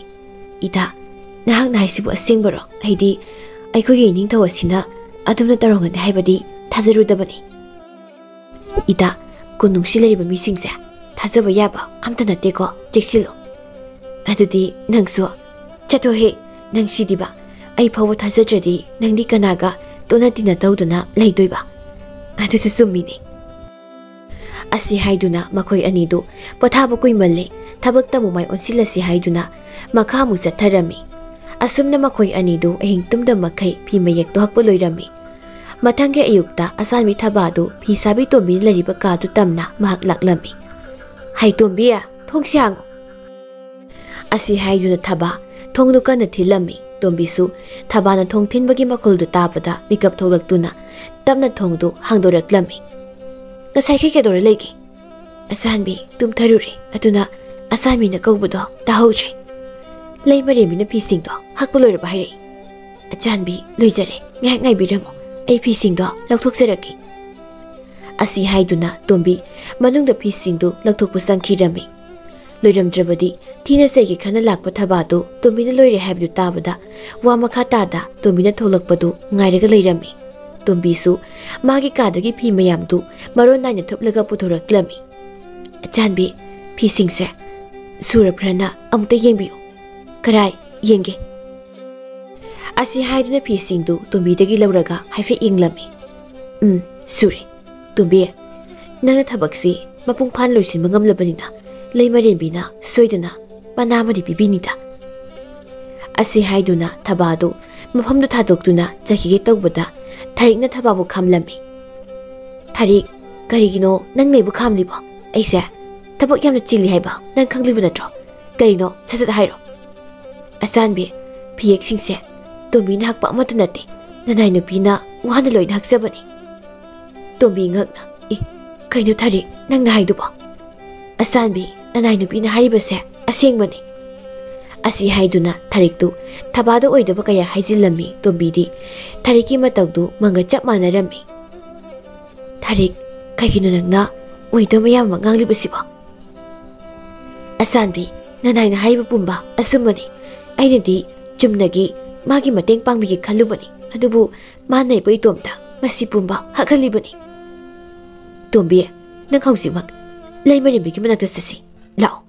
"ꯏꯇꯥ, ꯅꯍꯥꯛꯅ ꯍꯥꯏꯁꯤꯕꯨ ꯑꯁꯦꯡꯕꯔꯣ? ꯑꯩꯗꯤ ꯑꯩꯈꯣꯏꯒꯤ ꯏꯅꯤꯡꯊꯧ ꯑꯁꯤꯅ ꯑꯗꯨꯝꯅ ꯇꯧꯔꯝꯒꯅꯤ ꯍꯥꯏꯕꯗꯤ ꯊꯥꯖꯔꯨꯗꯕꯅꯤ"꯫ "ꯏꯇꯥ, ꯀꯣꯅꯨꯡꯁꯤ ꯂꯩꯔꯤꯕ ꯃꯤꯁꯤꯡꯁꯦ ꯊꯥꯖꯕ ꯌꯥꯕ ꯑꯝꯇ ꯅꯠꯇꯦꯀꯣ, ꯆꯦꯛꯁꯤꯜꯂꯨ"꯫ "ꯑꯗꯨꯗꯤ ꯅꯪꯁꯨ ꯆꯠꯊꯣꯛꯍꯦ꯫ ꯅꯪ ꯁꯤꯗꯤꯕ, ꯑꯩ ꯐꯥꯎꯕ ꯊꯥꯖꯗ꯭ꯔꯗꯤ ꯅꯪꯗꯤ ꯀꯅꯥꯒ ꯇꯣꯠꯅ ꯇꯤꯟꯅ ꯇꯧꯗꯨꯅ ꯂꯩꯗꯣꯏꯕ? ꯑꯗꯨꯁꯨ ꯆꯨꯝꯃꯤꯅꯦ"꯫ ꯑꯁꯤ ꯍꯥꯏꯗꯨꯅ ꯃꯈꯣꯏ ꯑꯅꯤꯗꯨ ꯄꯣꯊꯥꯕ ꯀꯨꯏꯃꯜꯂꯦ, ꯊꯕꯛꯇ ꯑꯃꯨꯛ ꯃꯥꯏ ꯑꯣꯟꯁꯤꯜꯂꯁꯤ ꯍꯥꯏꯗꯨꯅ ꯃꯈꯥ ꯑꯃꯨꯛ ꯆꯠꯊꯔꯝꯃꯤ꯫ ꯑꯁꯨꯝꯅ ꯃꯈꯣꯏ ꯑꯅꯤꯗꯨ ꯑꯍꯤꯡ ꯇꯨꯝꯗ ꯃꯈꯩ ꯐꯤ ꯃꯌꯦꯛꯇꯣ ꯍꯛꯄ ꯂꯣꯏꯔꯝꯃꯤ꯫ ꯃꯊꯪꯒꯤ ꯑꯌꯨꯛꯇ ꯑꯆꯥꯟꯕꯤ ꯊꯕꯥꯗꯨ ꯐꯤ ꯁꯥꯕꯤ ꯇꯣꯝꯕꯤꯅ ꯂꯩꯔꯤꯕ ꯀꯥꯗꯨ ꯇꯝꯅ ꯃꯍꯥꯛ ꯂꯥꯛꯂꯝꯃꯤ꯫ "ꯍꯩ ꯇꯣꯝꯕꯤ, ꯊꯣꯡꯁꯦ ꯍꯥꯡꯉꯨ!" ꯑꯁꯤ ꯍꯥꯏꯗꯨꯅ ꯊꯕꯥ ꯊꯣꯡꯗꯨ ꯀꯟꯅ ꯊꯤꯜꯂꯝꯃꯤ꯫ ꯇꯣꯝꯕꯤꯁꯨ ꯊꯕꯥꯅ ꯊꯣꯡ ꯊꯤꯟꯕꯒꯤ ꯃꯈꯣꯜꯗꯨ ꯇꯥꯕꯗ ꯃꯤꯀꯞ ꯊꯣꯛꯂꯛꯇꯨꯅ ꯇꯞꯅ ꯊꯣꯡꯗꯨ ꯍꯥꯡꯗꯣꯔꯛꯂꯝꯃꯤ꯫ "ꯉꯁꯥꯏꯈꯩ ꯀꯩꯗꯧꯔ ꯂꯩꯒꯦ?" "ꯑꯆꯥꯟꯕꯤ ꯇꯨꯝꯊꯔꯨꯔꯦ, ꯑꯗꯨꯅ ꯑꯆꯥꯟꯕꯤꯅ ꯀꯧꯕꯗꯣ ꯇꯥꯍꯧꯗ꯭ꯔꯦ꯫ ꯂꯩꯃꯔꯦꯝꯕꯤꯅ ꯐꯤꯁꯤꯡꯗꯣ ꯍꯛꯄ ꯂꯣꯏꯔꯕ ꯍꯥꯏꯔꯛꯏ꯫ ꯑꯆꯥꯟꯕꯤ, ꯂꯣꯏꯖꯔꯦ, ꯉꯥꯏꯍꯥꯛ ꯉꯥꯏꯕꯤꯔꯝꯃꯨ, ꯑꯩ ꯐꯤꯁꯤꯡꯗꯣ ꯂꯧꯊꯣꯛꯆꯔꯛꯀꯦ꯫" ꯑꯁꯤ ꯍꯥꯏꯗꯨꯅ ꯇꯣꯝꯕꯤ ꯃꯅꯨꯡꯗ ꯐꯤꯁꯤꯡꯗꯨ ꯂꯧꯊꯣꯛꯄ ꯆꯪꯈꯤꯔꯝꯃꯤ꯫ ꯂꯣꯏꯔꯝꯗ꯭ꯔꯕꯗꯤ ꯊꯤꯅ ꯆꯩꯒꯦ ꯈꯟꯅ ꯂꯥꯛꯄ ꯊꯕꯥꯗꯨ ꯇꯣꯝꯕꯤꯅ ꯂꯣꯏꯔꯦ ꯍꯥꯏꯕꯗꯨ ꯇꯥꯕꯗ ꯋꯥ ꯃꯈꯥ ꯇꯥꯗ ꯇꯣꯝꯕꯤꯅ ꯊꯣꯛꯂꯛꯄꯗꯨ ꯉꯥꯏꯔꯒ ꯂꯩꯔꯝꯃꯤ꯫ ꯇꯣꯝꯕꯤꯁꯨ ꯃꯥꯒꯤ ꯀꯥꯗꯒꯤ ꯐꯤ ꯃꯌꯥꯝꯗꯨ ꯃꯔꯣꯟ ꯅꯥꯏꯅ ꯊꯨꯞꯂꯒ ꯄꯨꯊꯣꯔꯛꯂꯝꯃꯤ꯫ "ꯑꯆꯥꯟꯕꯤ, ꯐꯤꯁꯤꯡꯁꯦ ꯁꯨꯔꯕ꯭ꯔꯅ ꯑꯃꯨꯛꯇ ꯌꯦꯡꯕꯤꯌꯨ꯫" "ꯀꯔꯥꯏ ꯌꯦꯡꯒꯦ?" ꯑꯁꯤ ꯍꯥꯏꯗꯨꯅ ꯐꯤꯁꯤꯡꯗꯨ ꯇꯣꯝꯕꯤꯗꯒꯤ ꯂꯧꯔꯒ ꯍꯥꯏꯐꯦꯠ ꯌꯦꯡꯂꯝꯃꯤ꯫ "ꯎꯝ, ꯁꯨꯔꯦ꯫ ꯇꯣꯝꯕꯤ, ꯅꯪꯅ ꯊꯕꯛꯁꯤ ꯃꯄꯨꯡ ꯐꯥꯅ ꯂꯣꯏꯁꯤꯟꯕ ꯉꯝꯂꯕꯅꯤꯅ ꯂꯩꯃꯔꯦꯝꯕꯤꯅ ꯁꯣꯏꯗꯅ ꯃꯅꯥ ꯑꯃꯗꯤ ꯄꯤꯕꯤꯅꯤꯗ꯫" ꯑꯁꯤ ꯍꯥꯏꯗꯨꯅ ꯊꯕꯥꯗꯨ ꯃꯐꯝꯗꯨ ꯊꯥꯗꯣꯛꯇꯨꯅ ꯆꯠꯈꯤꯒꯦ ꯇꯧꯕꯗ ꯊꯔꯤꯛꯅ ꯊꯕꯥꯕꯨ ꯈꯥꯝꯂꯝꯃꯤ꯫ "ꯊꯔꯤꯛ, ꯀꯔꯤꯒꯤꯅꯣ ꯅꯪꯅ ꯑꯩꯕꯨ ꯈꯥꯝꯂꯤꯕꯣ? ꯑꯩꯁꯦ ꯊꯕꯛ ꯌꯥꯝꯅ ꯆꯤꯜꯂꯤ ꯍꯥꯏꯕ ꯅꯪ ꯈꯪꯂꯤꯕ ꯅꯠꯇ꯭ꯔꯣ? ꯀꯔꯤꯅꯣ, ꯁꯠ ꯁꯠ ꯍꯥꯏꯔꯣ꯫" "ꯑꯆꯥꯟꯕꯤ, ꯐꯤꯌꯦꯛꯁꯤꯡꯁꯦ ꯇꯣꯝꯕꯤꯅ ꯍꯛꯄ ꯑꯃꯠꯇ ꯅꯠꯇꯦ, ꯅꯅꯥꯏ ꯅꯨꯄꯤꯅ ꯋꯥꯅ ꯂꯣꯏꯅ ꯍꯛꯆꯕꯅꯤ꯫" ꯇꯣꯝꯕꯤ ꯉꯛꯅ, "ꯑꯦ, ꯀꯩꯅꯣ ꯊꯔꯤꯛ ꯅꯪꯅ ꯍꯥꯏꯗꯨꯕꯣ?" "ꯑꯆꯥꯟꯕꯤ, ꯅꯅꯥꯏ ꯅꯨꯄꯤꯅ ꯍꯥꯏꯔꯤꯕꯁꯦ ꯑꯁꯦꯡꯕꯅꯤ꯫" ꯑꯁꯤ ꯍꯥꯏꯗꯨꯅ ꯊꯔꯤꯛꯇꯨ ꯊꯕꯥꯗ ꯑꯣꯏꯗꯕ ꯀꯌꯥ ꯍꯥꯏꯖꯤꯜꯂꯝꯃꯤ꯫ ꯇꯣꯝꯕꯤꯗꯤ ꯊꯔꯤꯛꯀꯤ ꯃꯇꯧꯗꯨ ꯃꯪꯒ ꯆꯞ ꯃꯥꯟꯅꯔꯝꯃꯤ꯫ "ꯊꯔꯤꯛ, ꯀꯩꯒꯤꯅꯣ ꯅꯪꯅ ꯑꯣꯏꯗꯕ ꯃꯌꯥꯝ ꯑꯃ ꯉꯥꯡꯂꯤꯕꯁꯤꯕꯣ?" "ꯑꯆꯥꯟꯕꯤ, ꯅꯅꯥꯏꯅ ꯍꯥꯏꯔꯤꯕ ꯄꯨꯝꯕ ꯑꯆꯨꯝꯕꯅꯤ꯫ ꯑꯩꯅꯗꯤ ꯆꯨꯝꯅꯒꯤ ꯃꯥꯒꯤ ꯃꯇꯦꯡ ꯄꯥꯡꯕꯤꯒꯦ ꯈꯜꯂꯨꯕꯅꯤ, ꯑꯗꯨꯕꯨ ꯃꯥꯅ ꯑꯩꯕꯨ ꯏꯇꯣꯝꯇ ꯃꯁꯤ ꯄꯨꯝꯕ ꯍꯛꯍꯜꯂꯤꯕꯅꯤ꯫ ꯇꯣꯝꯕꯤ, ꯅꯪ ꯍꯧꯖꯤꯛꯃꯛ ꯂꯩꯃꯔꯦꯝꯕꯤꯒꯤ ꯃꯅꯥꯛꯇ ꯆꯠꯁꯤ꯫ ꯂꯥꯛꯑꯣ꯫"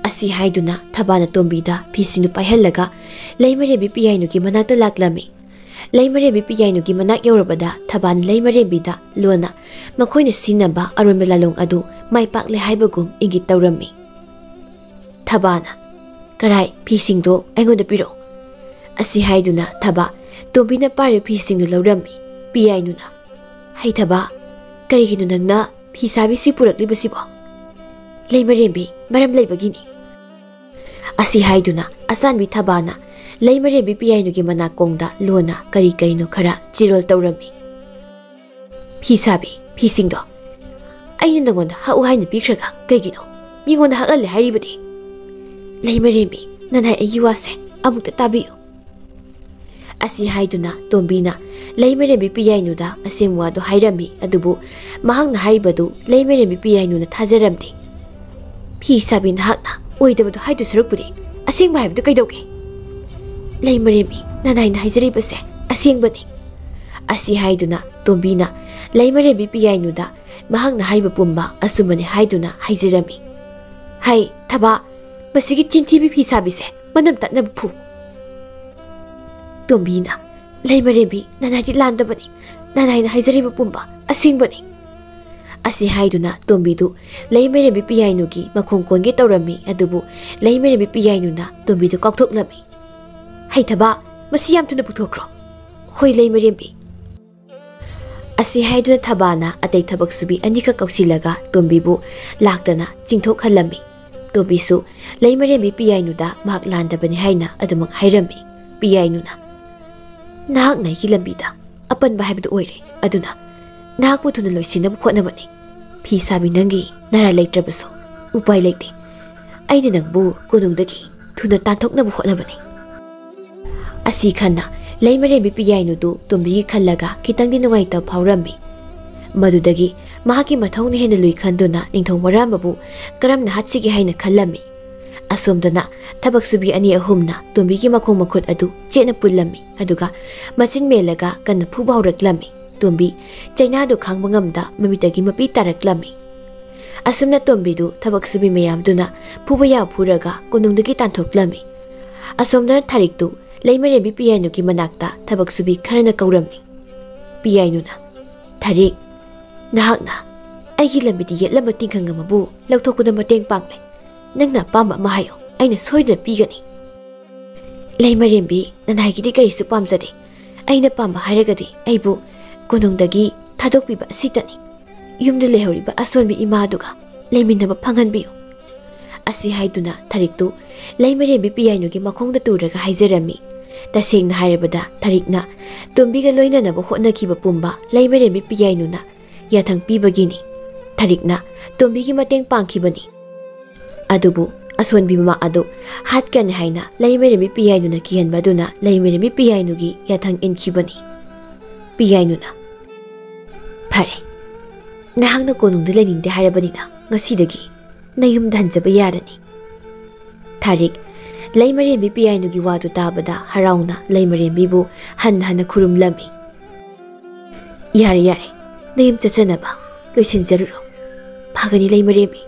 ꯑꯁꯤ ꯍꯥꯏꯗꯨꯅ ꯊꯕꯥꯅ ꯇꯣꯝꯕꯤꯗ ꯐꯤꯁꯤꯡꯗꯨ ꯄꯥꯏꯍꯜꯂꯒ ꯂꯩꯃꯔꯦꯝꯕꯤ ꯄꯤꯌꯥꯏꯅꯨꯒꯤ ꯃꯅꯥꯛꯇ ꯂꯥꯛꯂꯝꯃꯤ꯫ ꯂꯩꯃꯔꯦꯝꯕꯤ ꯄꯤꯌꯥꯏꯅꯨꯒꯤ ꯃꯅꯥꯛ ꯌꯧꯔꯕꯗ ꯊꯕꯥꯅ ꯂꯩꯃꯔꯦꯝꯕꯤꯗ ꯂꯣꯟꯅ ꯃꯈꯣꯏꯅ ꯁꯤꯖꯤꯟꯅꯕ ꯑꯔꯣꯟꯕ ꯂꯥꯂꯣꯡ ꯑꯗꯨ ꯃꯥꯏ ꯄꯥꯛꯂꯦ ꯍꯥꯏꯕꯒꯨꯝ ꯏꯪꯒꯤꯠ ꯇꯧꯔꯝꯃꯤ꯫ ꯊꯕꯥꯅ, "ꯀꯔꯥꯏ, ꯐꯤꯁꯤꯡꯗꯣ ꯑꯩꯉꯣꯟꯗ ꯄꯤꯔꯛꯑꯣ"꯫ ꯑꯁꯤ ꯍꯥꯏꯗꯨꯅ ꯊꯕꯥ ꯇꯣꯝꯕꯤꯅ ꯄꯥꯏꯔꯤꯕ ꯐꯤꯁꯤꯡꯗꯨ ꯂꯧꯔꯝꯃꯤ꯫ ꯄꯤꯌꯥꯏꯅꯨꯅ, "ꯍꯩ ꯊꯕꯥ, ꯀꯔꯤꯒꯤꯅꯣ ꯅꯪꯅ ꯐꯤ ꯁꯥꯕꯤꯁꯤ ꯄꯨꯔꯛꯂꯤꯕꯁꯤꯕꯣ?" "ꯂꯩꯃꯔꯦꯝꯕꯤ, ꯃꯔꯝ ꯂꯩꯕꯒꯤꯅꯤ"꯫ ꯑꯁꯤ ꯍꯥꯏꯗꯨꯅ ꯑꯆꯥꯟꯕꯤ ꯊꯕꯥꯅ ꯂꯩꯃꯔꯦꯝꯕꯤ ꯄꯤꯌꯥꯏꯅꯨꯒꯤ ꯃꯅꯥꯀꯣꯡꯗ ꯂꯣꯟꯅ ꯀꯔꯤ ꯀꯔꯤꯅꯣ ꯈꯔ ꯆꯤꯔꯣꯜ ꯇꯧꯔꯝꯃꯤ꯫ "ꯐꯤ ꯁꯥꯕꯤ, ꯐꯤꯁꯤꯡꯗꯣ ꯑꯩꯅ ꯅꯪꯉꯣꯟꯗ ꯍꯛꯎ ꯍꯥꯏꯅ ꯄꯤꯈ꯭ꯔꯒ ꯀꯩꯒꯤꯅꯣ ꯃꯤꯉꯣꯟꯗ ꯍꯛꯍꯜꯂꯦ ꯍꯥꯏꯔꯤꯕꯗꯤ?" "ꯂꯩꯃꯔꯦꯝꯕꯤ, ꯅꯅꯥꯏ ꯑꯩꯒꯤ ꯋꯥꯁꯦ ꯑꯃꯨꯛꯇ ꯇꯥꯕꯤꯌꯨ"꯫ ꯑꯁꯤ ꯍꯥꯏꯗꯨꯅ ꯇꯣꯝꯕꯤꯅ ꯂꯩꯃꯔꯦꯝꯕꯤ ꯄꯤꯌꯥꯏꯅꯨꯗ ꯑꯁꯦꯡꯕ ꯋꯥꯗꯨ ꯍꯥꯏꯔꯝꯃꯤ꯫ ꯑꯗꯨꯕꯨ ꯃꯍꯥꯛꯅ ꯍꯥꯏꯔꯤꯕꯗꯨ ꯂꯩꯃꯔꯦꯝꯕꯤ ꯄꯤꯌꯥꯏꯅꯨꯅ ꯊꯥꯖꯔꯝꯗꯦ꯫ "ꯐꯤ ꯁꯥꯕꯤ ꯅꯍꯥꯛꯅ ꯑꯣꯏꯗꯕꯗꯨ ꯍꯥꯏꯗꯨ ꯁꯔꯨꯛꯄꯨꯗꯤ ꯑꯁꯦꯡꯕ ꯍꯥꯏꯕꯗꯨ ꯀꯩꯗꯧꯒꯦ?" "ꯂꯩꯃꯔꯦꯝꯕꯤ, ꯅꯅꯥꯏꯅ ꯍꯥꯏꯖꯔꯤꯕꯁꯦ ꯑꯁꯦꯡꯕꯅꯤ"꯫ ꯑꯁꯤ ꯍꯥꯏꯗꯨꯅ ꯇꯣꯝꯕꯤꯅ ꯂꯩꯃꯔꯦꯝꯕꯤ ꯄꯤꯌꯥꯏꯅꯨꯗ ꯃꯍꯥꯛꯅ ꯍꯥꯏꯔꯤꯕ ꯄꯨꯝꯕ ꯑꯆꯨꯝꯕꯅꯤ ꯍꯥꯏꯗꯨꯅ ꯍꯥꯏꯖꯔꯝꯃꯤ꯫ "ꯍꯩ ꯊꯕꯥ, ꯃꯁꯤꯒꯤ ꯆꯤꯟꯊꯤꯕꯤ ꯐꯤ ꯁꯥꯕꯤꯁꯦ ꯃꯅꯝ ꯇꯠꯅꯕ ꯐꯨ"꯫ ꯇꯣꯝꯕꯤꯅ, "ꯂꯩꯃꯔꯦꯝꯕꯤ, ꯅꯅꯥꯏꯗꯤ ꯂꯥꯟꯗꯕꯅꯤ, ꯅꯅꯥꯏꯅ ꯍꯥꯏꯖꯔꯤꯕ ꯄꯨꯝꯕ ꯑꯁꯦꯡꯕꯅꯤ"꯫ ꯑꯁꯤ ꯍꯥꯏꯗꯨꯅ ꯇꯣꯝꯕꯤꯗꯨ ꯂꯩꯃꯔꯦꯝꯕꯤ ꯄꯤꯌꯥꯏꯅꯨꯒꯤ ꯃꯈꯣꯡ ꯀꯣꯟꯒꯦ ꯇꯧꯔꯝꯃꯤ꯫ ꯑꯗꯨꯕꯨ ꯂꯩꯃꯔꯦꯝꯕꯤ ꯄꯤꯌꯥꯏꯅꯨꯅ ꯇꯣꯝꯕꯤꯗꯨ ꯀꯥꯎꯊꯣꯛꯂꯝꯃꯤ꯫ "ꯍꯩ ꯊꯕꯥ, ꯃꯁꯤ ꯌꯥꯝ ꯊꯨꯅ ꯄꯨꯊꯣꯛꯈ꯭ꯔꯣ"꯫ "ꯍꯣꯏ ꯂꯩꯃꯔꯦꯝꯕꯤ"꯫ ꯑꯁꯤ ꯍꯥꯏꯗꯨꯅ ꯊꯕꯥꯅ ꯑꯇꯩ ꯊꯕꯛ ꯁꯨꯕꯤ ꯑꯅꯤꯈꯛ ꯀꯧꯁꯤꯜꯂꯒ ꯇꯣꯝꯕꯤꯕꯨ ꯂꯥꯛꯇꯅ ꯆꯤꯡꯊꯣꯛꯍꯜꯂꯝꯃꯤ꯫ ꯇꯣꯝꯕꯤꯁꯨ ꯂꯩꯃꯔꯦꯝꯕꯤ ꯄꯤꯌꯥꯏꯅꯨꯗ ꯃꯍꯥꯛ ꯂꯥꯟꯗꯕꯅꯤ ꯍꯥꯏꯅ ꯑꯗꯨꯃꯛ ꯍꯥꯏꯔꯝꯃꯤ꯫ ꯄꯤꯌꯥꯏꯅꯨꯅ, "ꯅꯍꯥꯛꯅ ꯑꯩꯒꯤ ꯂꯝꯕꯤꯗ ꯑꯄꯟꯕ ꯍꯥꯏꯕꯗꯨ ꯑꯣꯏꯔꯦ, ꯑꯗꯨꯅ ꯅꯍꯥꯛꯄꯨ ꯊꯨꯅ ꯂꯣꯏꯁꯤꯟꯅꯕ ꯍꯣꯠꯅꯕꯅꯤ꯫ ꯐꯤ ꯁꯥꯕꯤ ꯅꯪꯒꯤ ꯅꯔꯥ ꯂꯩꯇ꯭ꯔꯕꯁꯨ ꯎꯄꯥꯏ ꯂꯩꯇꯦ꯫ ꯑꯩꯅ ꯅꯪꯕꯨ ꯀꯣꯅꯨꯡꯗꯒꯤ ꯊꯨꯅ ꯇꯥꯟꯊꯣꯛꯅꯕ ꯍꯣꯠꯅꯕꯅꯤ"꯫ ꯑꯁꯤ ꯈꯟꯅ ꯂꯩꯃꯔꯦꯝꯕꯤ ꯄꯤꯌꯥꯏꯅꯨꯗꯨ ꯇꯣꯝꯕꯤꯒꯤ ꯈꯜꯂꯒ ꯈꯤꯇꯪꯗꯤ ꯅꯨꯡꯉꯥꯏꯇꯕ ꯐꯥꯎꯔꯝꯃꯤ꯫ ꯃꯗꯨꯗꯒꯤ ꯃꯍꯥꯛꯀꯤ ꯃꯊꯧꯅ ꯍꯦꯟꯅ ꯂꯨꯏ ꯈꯟꯗꯨꯅ ꯅꯤꯡꯊꯧ ꯃꯔꯥꯝꯕꯕꯨ ꯀꯔꯝꯅ ꯍꯥꯠꯁꯤꯒꯦ ꯍꯥꯏꯅ ꯈꯜꯂꯝꯃꯤ꯫ ꯑꯁꯣꯝꯗꯅ ꯊꯕꯛ ꯁꯨꯕꯤ ꯑꯅꯤ ꯑꯍꯨꯝꯅ ꯇꯣꯝꯕꯤꯒꯤ ꯃꯈꯣꯡ ꯃꯈꯨꯠ ꯑꯗꯨ ꯆꯦꯠꯅ ꯄꯨꯜꯂꯝꯃꯤ, ꯑꯗꯨꯒ ꯃꯆꯤꯟ ꯃꯦꯜꯂꯒ ꯀꯟꯅ ꯐꯨꯕ ꯍꯧꯔꯛꯂꯝꯃꯤ꯫ ꯇꯣꯝꯕꯤ ꯆꯩꯅꯥꯗꯨ ꯈꯥꯡꯕ ꯉꯝꯗ ꯃꯃꯤꯠꯇꯒꯤ ꯃꯄꯤ ꯇꯥꯔꯛꯂꯝꯃꯤ꯫ ꯑꯁꯨꯝꯅ ꯇꯣꯝꯕꯤꯗꯨ ꯊꯕꯛ ꯁꯨꯕꯤ ꯃꯌꯥꯝꯗꯨꯅ ꯐꯨꯕ ꯌꯥꯕ ꯐꯨꯔꯒ ꯀꯣꯅꯨꯡꯗꯒꯤ ꯇꯥꯟꯊꯣꯛꯂꯝꯃꯤ꯫ ꯑꯁꯣꯝꯗꯅ ꯊꯥꯔꯤꯛꯇꯨ ꯂꯩꯃꯔꯦꯝꯕꯤ ꯄꯤꯌꯥꯏꯅꯨꯒꯤ ꯃꯅꯥꯛꯇ ꯊꯕꯛ ꯁꯨꯕꯤ ꯈꯔꯅ ꯀꯧꯔꯝꯃꯤ꯫ ꯄꯤꯌꯥꯏꯅꯨꯅ, "ꯊꯥꯔꯤꯛ, ꯅꯍꯥꯛꯅ ꯑꯩꯒꯤ ꯂꯝꯕꯤꯗ ꯌꯦꯠꯂꯝꯕ ꯇꯤꯡꯈꯪ ꯑꯃꯕꯨ ꯂꯧꯊꯣꯛꯄꯗ ꯃꯇꯦꯡ ꯄꯥꯡꯂꯦ꯫ ꯅꯪꯅ ꯑꯄꯥꯝꯕ ꯑꯃ ꯍꯥꯏꯌꯨ"꯫ ꯑꯩꯅ ꯁꯣꯏꯗꯅ ꯄꯤꯒꯅꯤ꯫ ꯂꯩꯃꯔꯦꯝꯕꯤ, ꯅꯅꯥꯏꯒꯤꯗꯤ ꯀꯔꯤꯁꯨ ꯄꯥꯝꯖꯗꯦ꯫ ꯑꯩꯅ ꯄꯥꯝꯕ ꯍꯥꯏꯔꯒꯗꯤ ꯑꯩꯕꯨ ꯀꯣꯅꯨꯡꯗꯒꯤ ꯊꯥꯗꯣꯛꯄꯤꯕ ꯑꯁꯤꯇꯅꯤ꯫ ꯌꯨꯝꯗ ꯂꯩꯍꯧꯔꯤꯕ ꯑꯁꯣꯟꯕꯤ ꯏꯃꯥꯗꯨꯒ ꯂꯩꯃꯤꯟꯅꯕ ꯐꯪꯍꯟꯕꯤꯌꯨ꯫ ꯑꯁꯤ ꯍꯥꯏꯗꯨꯅ ꯊꯔꯤꯛꯇꯨ ꯂꯩꯃꯔꯦꯝꯕꯤ ꯄꯤꯌꯥꯏꯅꯨꯒꯤ ꯃꯈꯣꯡꯗ ꯇꯨꯔꯒ ꯍꯥꯏꯖꯔꯝꯃꯤ꯫ ꯇꯁꯦꯡꯅ ꯍꯥꯏꯔꯕꯗ ꯊꯔꯤꯛꯅ ꯇꯣꯝꯕꯤꯒ ꯂꯣꯏꯅꯅꯕ ꯍꯣꯠꯅꯈꯤꯕ ꯄꯨꯝꯕ ꯂꯩꯃꯔꯦꯝꯕꯤ ꯄꯤꯌꯥꯏꯅꯨꯅ ꯌꯥꯊꯪ ꯄꯤꯕꯒꯤꯅꯤ꯫ ꯊꯔꯤꯛꯅ ꯇꯣꯝꯕꯤꯒꯤ ꯃꯇꯦꯡ ꯄꯥꯡꯈꯤꯕꯅꯤ꯫ ꯑꯗꯨꯕꯨ ꯑꯁꯣꯟꯕꯤ ꯃꯃꯥ ꯑꯗꯨ ꯍꯥꯠꯀꯅꯤ ꯍꯥꯏꯅ ꯂꯩꯃꯔꯦꯝꯕꯤ ꯄꯤꯌꯥꯏꯅꯨꯅ ꯀꯤꯍꯟꯕ ꯑꯗꯨꯅ ꯂꯩꯃꯔꯦꯝꯕꯤ ꯄꯤꯌꯥꯏꯅꯨꯒꯤ ꯌꯥꯊꯪ ꯏꯟꯈꯤꯕꯅꯤ꯫ ꯄꯤꯌꯥꯏꯅꯨꯅ, "ꯐꯔꯦ, ꯅꯍꯥꯛꯅ ꯀꯣꯅꯨꯡꯗ ꯂꯩꯅꯤꯡꯗꯦ ꯍꯥꯏꯔꯕꯅꯤꯅ ꯉꯁꯤꯗꯒꯤ ꯅꯌꯨꯝꯗ ꯍꯟꯖꯕ ꯌꯥꯔꯅꯤ꯫" ꯊꯔꯤꯛ ꯂꯩꯃꯔꯦꯝꯕꯤ ꯄꯤꯌꯥꯏꯅꯨꯒꯤ ꯋꯥꯗꯨ ꯇꯥꯕꯗ ꯍꯔꯥꯎꯅ ꯂꯩꯃꯔꯦꯝꯕꯤꯕꯨ ꯍꯟꯅ ꯍꯟꯅ ꯈꯨꯔꯨꯝꯂꯝꯃꯤ꯫ "ꯌꯥꯔꯦ, ꯌꯥꯔꯦ, ꯅꯌꯨꯝ ꯆꯠꯆꯅꯕ ꯂꯣꯏꯁꯤꯟꯖꯔꯨꯔꯣ꯫ ꯐꯒꯅꯤ ꯂꯩꯃꯔꯦꯝꯕꯤ꯫"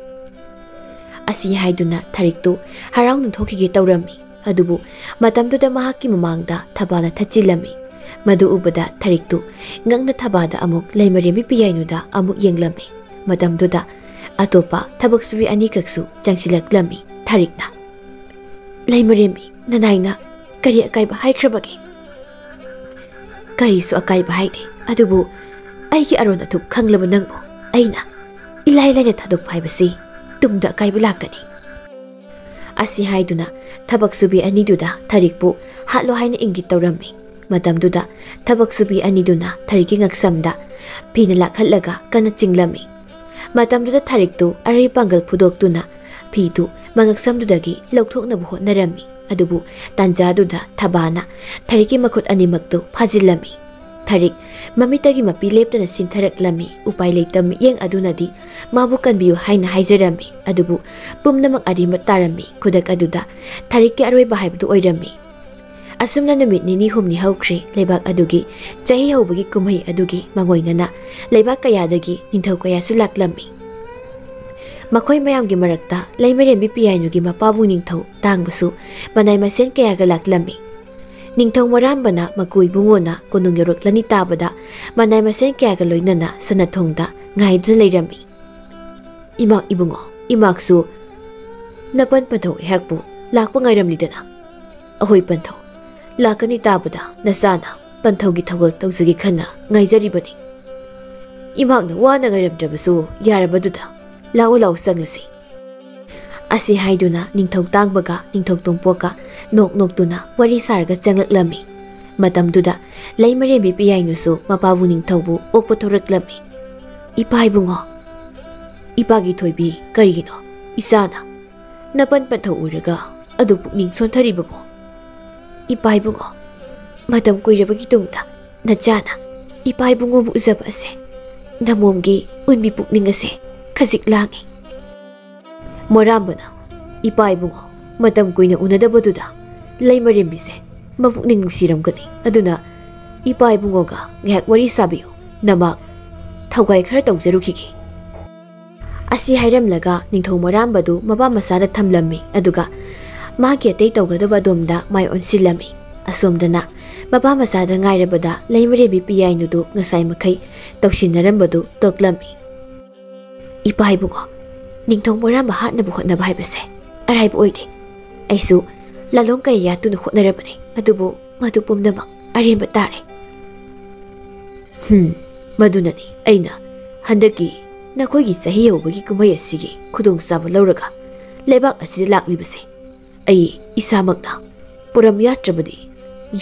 ꯑꯁꯤ ꯍꯥꯏꯗꯨꯅ ꯊꯔꯤꯛꯇꯨ ꯍꯔꯥꯎꯅ ꯊꯣꯛꯈꯤꯒꯦ ꯇꯧꯔꯝꯃꯤ꯫ ꯑꯗꯨꯕꯨ ꯃꯇꯝꯗꯨꯗ ꯃꯍꯥꯛꯀꯤ ꯃꯃꯥꯡꯗ ꯊꯕꯥꯅ ꯊꯠꯆꯤꯜꯂꯝꯃꯤ꯫ ꯃꯗꯨ ꯎꯕꯗ ꯊꯔꯤꯛꯇꯨ ꯉꯛꯅ ꯊꯕꯥꯗ ꯑꯃꯨꯛ ꯂꯩꯃꯔꯦꯝꯕꯤ ꯄꯤꯌꯥꯏꯅꯨꯗ ꯑꯃꯨꯛ ꯌꯦꯡꯂꯝꯃꯤ꯫ ꯃꯇꯝꯗꯨꯗ ꯑꯇꯣꯞꯄ ꯊꯕꯛ ꯁꯨꯕꯤ ꯑꯅꯤꯈꯛꯁꯨ ꯆꯪꯁꯤꯜꯂꯛꯂꯝꯃꯤ꯫ ꯊꯔꯤꯛꯅ, "ꯂꯩꯃꯔꯦꯝꯕꯤ, ꯅꯅꯥꯏꯅ ꯀꯔꯤ ꯑꯀꯥꯏꯕ ꯍꯥꯏꯈ꯭ꯔꯕꯒꯦ?" "ꯀꯔꯤꯁꯨ ꯑꯀꯥꯏꯕ ꯍꯥꯏꯗꯦ, ꯑꯗꯨꯕꯨ ꯑꯩꯒꯤ ꯑꯔꯣꯟ ꯑꯊꯨꯞ ꯈꯪꯂꯕ ꯅꯪꯕꯨ ꯑꯩꯅ ꯏꯂꯥꯏ ꯂꯥꯏꯅ ꯊꯥꯗꯣꯛꯄ ꯍꯥꯏꯕꯁꯤ ꯇꯨꯡꯗ ꯑꯀꯥꯏꯕ ꯂꯥꯛꯀꯅꯤ꯫" ꯑꯁꯤ ꯍꯥꯏꯗꯨꯅ ꯊꯕꯛ ꯁꯨꯕꯤ ꯑꯅꯤꯗꯨꯗ ꯊꯔꯤꯛꯄꯨ ꯍꯥꯠꯂꯣ ꯍꯥꯏꯅ ꯏꯪꯒꯤꯠ ꯇꯧꯔꯝꯃꯤ꯫ ꯃꯇꯝꯗꯨꯗ ꯊꯕꯛ ꯁꯨꯕꯤ ꯑꯅꯤꯗꯨꯅ ꯊꯔꯤꯛꯀꯤ ꯉꯛꯁꯝꯗ ꯐꯤꯅ ꯂꯥꯛꯍꯠꯂꯒ ꯀꯟꯅ ꯆꯤꯡꯂꯝꯃꯤ꯫ ꯃꯇꯝꯗꯨꯗ ꯊꯔꯤꯛꯇꯨ ꯑꯔꯩ ꯄꯥꯡꯒꯜ ꯐꯨꯗꯣꯛꯇꯨꯅ ꯐꯤꯗꯨ ꯃꯉꯛꯁꯝꯗꯨꯗꯒꯤ ꯂꯧꯊꯣꯛꯅꯕ ꯍꯣꯠꯅꯔꯝꯃꯤ꯫ ꯑꯗꯨꯕꯨ ꯇꯥꯟꯖꯥꯗꯨꯗ ꯊꯕꯥꯅ ꯊꯔꯤꯛꯀꯤ ꯃꯈꯨꯠ ꯑꯅꯤꯃꯛꯇꯨ ꯐꯥꯖꯤꯜꯂꯝꯃꯤ꯫ ꯊꯔꯤꯛ ꯃꯃꯤꯠꯇꯒꯤ ꯃꯄꯤ ꯂꯦꯞꯇꯅ ꯁꯤꯟꯊꯔꯛꯂꯝꯃꯤ꯫ ꯎꯄꯥꯏ ꯂꯩꯇꯕ ꯃꯤꯠꯌꯦꯡ ꯑꯗꯨꯅꯗꯤ ꯃꯥꯕꯨ ꯀꯟꯕꯤꯌꯨ ꯍꯥꯏꯅ ꯍꯥꯏꯖꯔꯝꯃꯤ꯫ ꯑꯗꯨꯕꯨ ꯄꯨꯝꯅꯃꯛ ꯑꯔꯦꯝꯕ ꯇꯥꯔꯝꯃꯤ꯫ ꯈꯨꯗꯛ ꯑꯗꯨꯗ ꯊꯔꯤꯛꯀꯤ ꯑꯔꯣꯏꯕ ꯍꯥꯏꯕꯗꯨ ꯑꯣꯏꯔꯝꯃꯤ꯫ ꯑꯁꯨꯝꯅ ꯅꯨꯃꯤꯠ ꯅꯤꯅꯤ ꯍꯨꯝꯅꯤ ꯍꯧꯈ꯭ꯔꯦ꯫ ꯂꯩꯕꯥꯛ ꯑꯗꯨꯒꯤ ꯆꯍꯤ ꯍꯧꯕꯒꯤ ꯀꯨꯝꯍꯩ ꯑꯗꯨꯒꯤ ꯃꯥꯡꯑꯣꯏꯅꯅ ꯂꯩꯕꯥꯛ ꯀꯌꯥꯗꯒꯤ ꯅꯤꯡꯊꯧ ꯀꯌꯥꯁꯨ ꯂꯥꯛꯂꯝꯃꯤ꯫ ꯃꯈꯣꯏ ꯃꯌꯥꯝꯒꯤ ꯃꯔꯛꯇ ꯂꯩꯃꯔꯦꯝꯕꯤ ꯄꯤꯌꯥꯏꯅꯨꯒꯤ ꯃꯄꯥꯕꯨꯡ ꯅꯤꯡꯊꯧ ꯇꯥꯡꯕꯁꯨ ꯃꯅꯥꯏ ꯃꯁꯦꯟ ꯀꯌꯥꯒ ꯂꯥꯛꯂꯝꯃꯤ꯫ ꯅꯤꯡꯊꯧ ꯃꯔꯥꯝꯕꯅ ꯃꯀꯨ ꯏꯕꯨꯡꯉꯣꯅ ꯀꯣꯅꯨꯡ ꯌꯧꯔꯛꯂꯅꯤ ꯇꯥꯕꯗ ꯃꯅꯥꯏ ꯃꯁꯦꯟ ꯀꯌꯥꯒ ꯂꯣꯏꯅꯅ ꯁꯅꯥꯊꯣꯡꯗ ꯉꯥꯏꯗꯨꯅ ꯂꯩꯔꯝꯃꯤ꯫ "ꯏꯃꯥ ꯏꯕꯨꯡꯉꯣ, ꯏꯃꯥꯛꯁꯨ ꯅꯄꯟ ꯄꯟꯊꯧ ꯑꯩꯍꯥꯛꯄꯨ ꯂꯥꯛꯄ ꯉꯥꯏꯔꯝꯂꯤꯗꯅ꯫ ꯑꯍꯣꯏ ꯄꯟꯊꯧ, ꯂꯥꯛꯀꯅꯤ ꯇꯥꯕꯗ ꯅꯆꯥꯅ ꯄꯟꯊꯧꯒꯤ ꯊꯧꯒꯜ ꯇꯧꯖꯒꯦ ꯈꯟꯅ ꯉꯥꯏꯖꯔꯤꯕꯅꯤ꯫ ꯏꯃꯥꯛꯅ ꯋꯥꯅ ꯉꯥꯏꯔꯝꯗ꯭ꯔꯕꯁꯨ ꯌꯥꯔꯕꯗꯨꯗ ꯂꯥꯛꯑꯣ ꯂꯥꯛꯑꯣ ꯆꯪꯂꯁꯤ꯫ ꯑꯁꯤ ꯍꯥꯏꯗꯨꯅ ꯅꯤꯡꯊꯧ ꯇꯥꯡꯕꯒ ꯅꯤꯡꯊꯧ ꯇꯣꯝꯄꯣꯛꯀ ꯅꯣꯛ ꯅꯣꯛꯇꯨꯅ ꯋꯥꯔꯤ ꯁꯥꯔꯒ ꯆꯪꯂꯛꯂꯝꯃꯤ꯫ ꯃꯇꯝꯗꯨꯗ ꯂꯩꯃꯔꯦꯝꯕꯤ ꯄꯤꯌꯥꯏꯅꯨꯁꯨ ꯃꯄꯥꯕꯨ ꯅꯤꯡꯊꯧꯕꯨ ꯑꯣꯛꯄ ꯊꯣꯔꯛꯂꯝꯃꯤ꯫ "ꯏꯄꯥ ꯏꯕꯨꯡꯉꯣ, ꯏꯄꯥꯒꯤ ꯊꯣꯏꯕꯤ, ꯀꯔꯤꯒꯤꯅꯣ ꯏꯆꯥꯅ ꯅꯄꯟ ꯄꯟꯊꯧ ꯎꯔꯒ ꯑꯗꯨ ꯄꯨꯛꯅꯤꯡ ꯁꯣꯟꯊꯔꯤꯕꯕꯨ?" "ꯏꯄꯥ ꯏꯕꯨꯡꯉꯣ, ꯃꯇꯝ ꯀꯨꯏꯔꯕꯒꯤ ꯇꯨꯡꯗ ꯅꯆꯥꯅ ꯏꯄꯥ ꯏꯕꯨꯡꯉꯣꯕꯨ ꯎꯖꯕ ꯑꯁꯦ ꯅꯃꯣꯝꯒꯤ ꯎꯟꯕꯤ ꯄꯨꯛꯅꯤꯡ ꯑꯁꯦ ꯈꯖꯤꯛ ꯂꯥꯡꯉꯤ꯫" ꯃꯣꯔꯥꯝꯕꯅ, "ꯏꯄꯥ ꯏꯕꯨꯡꯉꯣ, ꯃꯇꯝ ꯀꯨꯏꯅ ꯎꯅꯗꯕꯗꯨꯗ ꯂꯩꯃꯔꯦꯝꯕꯤꯁꯦ ꯃꯄꯨꯛꯅꯤꯡ ꯅꯨꯡꯁꯤꯔꯝꯒꯅꯤ꯫ ꯑꯗꯨꯅ ꯏꯄꯥ ꯏꯕꯨꯡꯉꯣꯒ ꯉꯥꯏꯍꯥꯛ ꯋꯥꯔꯤ ꯁꯥꯕꯤꯌꯨ꯫ ꯅꯃꯥ ꯊꯧꯒꯥꯏ ꯈꯔ ꯇꯧꯖꯔꯨꯈꯤꯒꯦ꯫" ꯑꯁꯤ ꯍꯥꯏꯔꯝꯂꯒ ꯅꯤꯡꯊꯧ ꯃꯣꯔꯥꯝꯕꯗꯨ ꯃꯄꯥ ꯃꯆꯥꯗ ꯊꯝꯂꯝꯃꯤ꯫ ꯑꯗꯨꯒ ꯃꯥꯒꯤ ꯑꯇꯩ ꯇꯧꯒꯗꯕ ꯑꯗꯣꯝꯗ ꯃꯥꯏ ꯑꯣꯟꯁꯤꯜꯂꯝꯃꯤ꯫ ꯑꯁꯣꯝꯗꯅ ꯃꯄꯥ ꯃꯆꯥꯗ ꯉꯥꯏꯔꯕꯗ ꯂꯩꯃꯔꯦꯝꯕꯤ ꯄꯤꯌꯥꯏꯅꯨꯗꯨ ꯉꯁꯥꯏ ꯃꯈꯩ ꯇꯧꯁꯤꯟꯅꯔꯝꯕꯗꯨ ꯇꯣꯛꯂꯝꯃꯤ꯫ "ꯏꯄꯥ ꯏꯕꯨꯡꯉꯣ, ꯅꯤꯡꯊꯧ ꯃꯣꯔꯥꯝꯕ ꯍꯥꯠꯅꯕ ꯍꯣꯠꯅꯕ ꯍꯥꯏꯕꯁꯦ ꯑꯔꯥꯏꯕ ꯑꯣꯏꯗꯦ꯫ ꯑꯩꯁꯨ ꯂꯥꯂꯣꯡ ꯀꯌꯥ ꯌꯥꯠꯇꯨꯅ ꯍꯣꯠꯅꯔꯕꯅꯤ, ꯑꯗꯨꯕꯨ ꯃꯗꯨ ꯄꯨꯝꯅꯃꯛ ꯑꯔꯦꯝꯕ ꯇꯥꯔꯦ꯫" "ꯍꯝ, ꯃꯗꯨꯅꯅꯤ ꯑꯩꯅ ꯍꯟꯗꯛꯀꯤ ꯅꯈꯣꯏꯒꯤ ꯆꯍꯤ ꯍꯧꯕꯒꯤ ꯀꯨꯝꯍꯩ ꯑꯁꯤꯒꯤ ꯈꯨꯗꯣꯡꯆꯥꯕ ꯂꯧꯔꯒ ꯂꯩꯕꯥꯛ ꯑꯁꯤꯗ ꯂꯥꯛꯂꯤꯕꯁꯦ꯫ ꯑꯩ ꯏꯁꯥꯃꯛꯅ ꯄꯨꯔꯝ ꯌꯥꯠꯇ꯭ꯔꯕꯗꯤ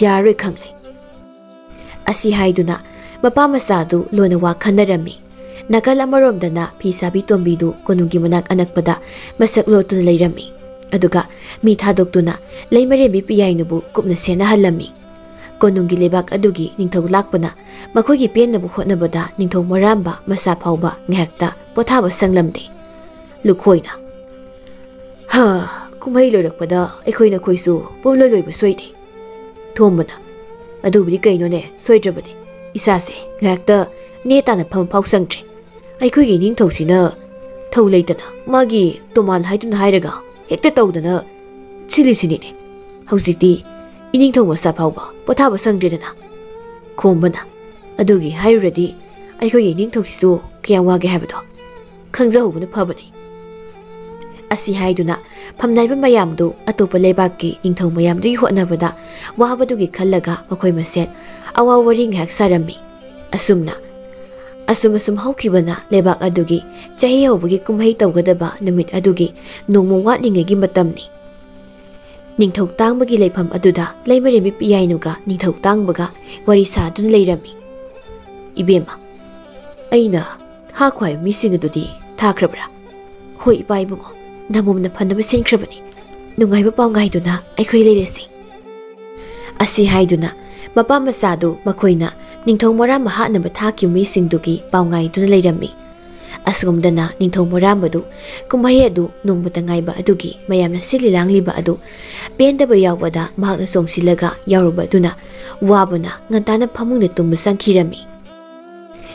ꯌꯥꯔꯣꯏ ꯈꯪꯂꯦ꯫" ꯑꯁꯤ ꯍꯥꯏꯗꯨꯅ ꯃꯄꯥ ꯃꯆꯥꯗꯨ ꯂꯣꯟꯅ ꯋꯥ ꯈꯟꯅꯔꯝꯃꯤ꯫ ꯅꯥꯀꯜ ꯑꯃꯔꯣꯝꯗꯅ ꯐꯤ ꯁꯥꯕꯤ ꯇꯣꯝꯕꯤꯗꯨ ꯀꯣꯅꯨꯡꯒꯤ ꯃꯅꯥꯛ ꯑꯅꯛꯄꯗ ꯃꯁꯛ ꯂꯣꯠꯇꯨꯅ ꯂꯩꯔꯝꯃꯤ꯫ ꯑꯗꯨꯒ ꯃꯤ ꯊꯥꯗꯣꯛꯇꯨꯅ ꯂꯩꯃꯔꯦꯝꯕꯤ ꯄꯤꯌꯥꯏꯅꯨꯕꯨ ꯀꯨꯞꯅ ꯁꯦꯟꯅꯍꯜꯂꯝꯃꯤ꯫ ꯀꯣꯅꯨꯡꯒꯤ ꯂꯩꯕꯥꯛ ꯑꯗꯨꯒꯤ ꯅꯤꯡꯊꯧ ꯂꯥꯛꯄꯅ ꯃꯈꯣꯏꯒꯤ ꯄꯦꯟꯅꯕ ꯍꯣꯠꯅꯕꯗ ꯅꯤꯡꯊꯧ ꯃꯣꯔꯥꯝꯕ ꯃꯁꯥ ꯐꯥꯎꯕ ꯉꯥꯏꯍꯥꯛꯇ ꯄꯣꯊꯥꯕ ꯁꯪꯂꯝꯗꯦ꯫ ꯂꯨꯈꯣꯏꯅ, "ꯍꯥ, ꯀꯨꯝꯍꯩ ꯂꯣꯏꯔꯛꯄꯗ ꯑꯩꯈꯣꯏ ꯅꯈꯣꯏꯁꯨ ꯄꯨꯝꯂꯣꯏ ꯂꯣꯏꯕ ꯁꯣꯏꯗꯦ꯫" ꯊꯣꯝꯕꯅ, "ꯑꯗꯨꯕꯨꯗꯤ ꯀꯩꯅꯣꯅꯦ, ꯁꯣꯏꯗ꯭ꯔꯕꯅꯤ꯫ ꯏꯁꯥꯁꯦ ꯉꯥꯏꯍꯥꯛꯇ ꯅꯦ ꯇꯥꯅ ꯐꯝ ꯐꯥꯎ ꯁꯪꯗ꯭ꯔꯦ꯫ ꯑꯩꯈꯣꯏꯒꯤ ꯏꯅꯤꯡꯊꯧꯁꯤꯅ ꯊꯧ ꯂꯩꯇꯅ ꯃꯥꯒꯤ ꯇꯣꯃꯥꯟ ꯍꯥꯏꯗꯨꯅ ꯍꯥꯏꯔꯒ ꯍꯦꯛꯇ ꯇꯧꯗꯅ ꯁꯤꯜꯂꯤꯁꯤꯅꯤꯅꯦ꯫ ꯍꯧꯖꯤꯛꯇꯤ ꯏꯅꯤꯡꯊꯧ ꯃꯁꯥ ꯐꯥꯎꯕ ꯄꯣꯊꯥꯕ ꯁꯪꯗ꯭ꯔꯦꯗꯅ꯫" ꯈꯣꯝꯕꯅ, "ꯑꯗꯨꯒꯤ ꯍꯥꯏꯔꯨꯔꯗꯤ ꯑꯩꯈꯣꯏꯒꯤ ꯏꯅꯤꯡꯊꯧꯁꯤꯁꯨ ꯀꯌꯥꯝ ꯋꯥꯒꯦ ꯍꯥꯏꯕꯗꯣ ꯈꯪꯖꯍꯧꯕꯅ ꯐꯕꯅꯤ꯫" ꯑꯁꯤ ꯍꯥꯏꯗꯨꯅ ꯐꯝꯅꯥꯏꯕ ꯃꯌꯥꯝꯗꯨ ꯑꯇꯣꯞꯄ ꯂꯩꯕꯥꯛꯀꯤ ꯅꯤꯡꯊꯧ ꯃꯌꯥꯝꯗꯨꯒꯤ ꯍꯣꯠꯅꯕꯗ ꯋꯥꯕꯗꯨꯒꯤ ꯈꯜꯂꯒ ꯃꯈꯣꯏ ꯃꯁꯦꯟ ꯑꯋꯥ ꯋꯥꯔꯤ ꯉꯥꯏꯍꯥꯛ ꯁꯥꯔꯝꯃꯤ꯫ ꯑꯁꯨꯝꯅ ꯑꯁꯨꯝ ꯑꯁꯨꯝ ꯍꯧꯈꯤꯕꯅ ꯂꯩꯕꯥꯛ ꯑꯗꯨꯒꯤ ꯆꯍꯤ ꯍꯧꯕꯒꯤ ꯀꯨꯝꯍꯩ ꯇꯧꯒꯗꯕ ꯅꯨꯃꯤꯠ ꯑꯗꯨꯒꯤ ꯅꯣꯡꯃ ꯋꯥꯠꯂꯤꯉꯩꯒꯤ ꯃꯇꯝꯅꯤ꯫ ꯅꯤꯡꯊꯧ ꯇꯥꯡꯕꯒꯤ ꯂꯩꯐꯝ ꯑꯗꯨꯗ ꯂꯩꯃꯔꯦꯝꯕꯤ ꯄꯤꯌꯥꯏꯅꯨꯒ ꯅꯤꯡꯊꯧ ꯇꯥꯡꯕꯒ ꯋꯥꯔꯤ ꯁꯥꯗꯨꯅ ꯂꯩꯔꯝꯃꯤ꯫ "ꯏꯕꯦꯝꯃ, ꯑꯩꯅ ꯍꯥꯈꯣ ꯍꯥꯏꯕ ꯃꯤꯁꯤꯡ ꯑꯗꯨꯗꯤ ꯊꯥꯈ꯭ꯔꯕ꯭ꯔꯥ?" "ꯍꯣꯏ ꯏꯄꯥ ꯏꯕꯨꯡꯉꯣ, ꯅꯃꯣꯝꯅ ꯐꯅꯕ ꯁꯤꯟꯈ꯭ꯔꯕꯅꯤ꯫ ꯅꯨꯡꯉꯥꯏꯕ ꯄꯥꯎ ꯉꯥꯏꯗꯨꯅ ꯑꯩꯈꯣꯏ ꯂꯩꯔꯁꯤ꯫" ꯑꯁꯤ ꯍꯥꯏꯗꯨꯅ ꯃꯄꯥ ꯃꯆꯥꯗꯨ ꯃꯈꯣꯏꯅ ꯅꯤꯡꯊꯧ ꯃꯔꯥꯝꯕ ꯍꯥꯠꯅꯕ ꯊꯥꯈꯤꯕ ꯃꯤꯁꯤꯡꯗꯨꯒꯤ ꯄꯥꯎ ꯉꯥꯏꯗꯨꯅ ꯂꯩꯔꯝꯃꯤ꯫ ꯑꯁꯣꯝꯗꯅ ꯅꯤꯡꯊꯧ ꯃꯔꯥꯝꯕꯗꯨ ꯀꯨꯝꯍꯩ ꯑꯗꯨ ꯅꯣꯡꯃꯇ ꯉꯥꯏꯕ ꯑꯗꯨꯒꯤ ꯃꯌꯥꯝꯅ ꯁꯤꯜꯂꯤ ꯂꯥꯡꯂꯤꯕ ꯑꯗꯨ ꯄꯦꯟꯗꯕ ꯌꯥꯎꯕꯗ ꯃꯍꯥꯛꯅ ꯆꯣꯡꯁꯤꯜꯂꯒ ꯌꯥꯎꯔꯨꯕ ꯑꯗꯨꯅ ꯋꯥꯕꯅ ꯉꯟꯇꯥꯅ ꯐꯃꯨꯡꯗ ꯇꯨꯝꯕ ꯆꯪꯈꯤꯔꯝꯃꯤ꯫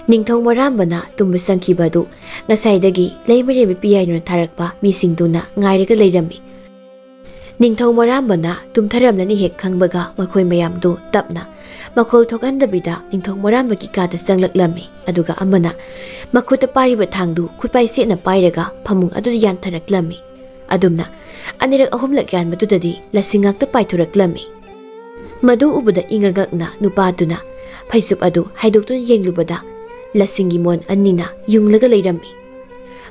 ꯅꯤꯡꯊꯧ ꯃꯔꯥꯝꯕꯅ ꯇꯨꯝꯕ ꯆꯪꯈꯤꯕ ꯑꯗꯨ ꯉꯁꯥꯏꯗꯒꯤ ꯂꯩꯃꯔꯦꯝꯕꯤ ꯄꯤꯌꯥꯏꯅꯨꯅ ꯊꯥꯔꯛꯄ ꯃꯤꯁꯤꯡꯗꯨꯅ ꯉꯥꯏꯔꯒ ꯂꯩꯔꯝꯃꯤ꯫ ꯅꯤꯡꯊꯧ ꯃꯔꯥꯝꯕꯅ ꯇꯨꯝꯊꯔꯝꯂꯅꯤ ꯍꯦꯛ ꯈꯪꯕꯒ ꯃꯈꯣꯏ ꯃꯌꯥꯝꯗꯨ ꯇꯞꯅ ꯃꯈꯣꯜ ꯊꯣꯛꯍꯟꯗꯕꯤꯗ ꯅꯤꯡꯊꯧ ꯃꯔꯥꯝꯕꯒꯤ ꯀꯥꯗ ꯆꯪꯂꯛꯂꯝꯃꯤ꯫ ꯑꯗꯨꯒ ꯑꯃꯅ ꯃꯈꯨꯠꯇ ꯄꯥꯏꯔꯤꯕ ꯊꯥꯡꯗꯨ ꯈꯨꯠꯄꯥꯏ ꯆꯦꯠꯅ ꯄꯥꯏꯔꯒ ꯐꯃꯨꯡ ꯑꯗꯨꯗ ꯌꯥꯟꯊꯔꯛꯂꯝꯃꯤ꯫ ꯑꯗꯨꯝꯅ ꯑꯅꯤꯔꯛ ꯑꯍꯨꯝꯂꯛ ꯌꯥꯟꯕꯗꯨꯗꯗꯤ ꯂꯁꯤꯡ ꯉꯥꯛꯇ ꯄꯥꯏꯊꯣꯔꯛꯂꯝꯃꯤ꯫ ꯃꯗꯨ ꯎꯕꯗ ꯏꯉꯛ ꯉꯛꯅ ꯅꯨꯄꯥꯗꯨꯅ ꯐꯩꯖꯨꯞ ꯑꯗꯨ ꯍꯥꯏꯗꯣꯛꯇꯨꯅ ꯌꯦꯡꯂꯨꯕꯗ ꯂꯁꯤꯡꯒꯤ ꯃꯣꯟ ꯑꯅꯤꯅ ꯌꯨꯡꯂꯒ ꯂꯩꯔꯝꯃꯤ꯫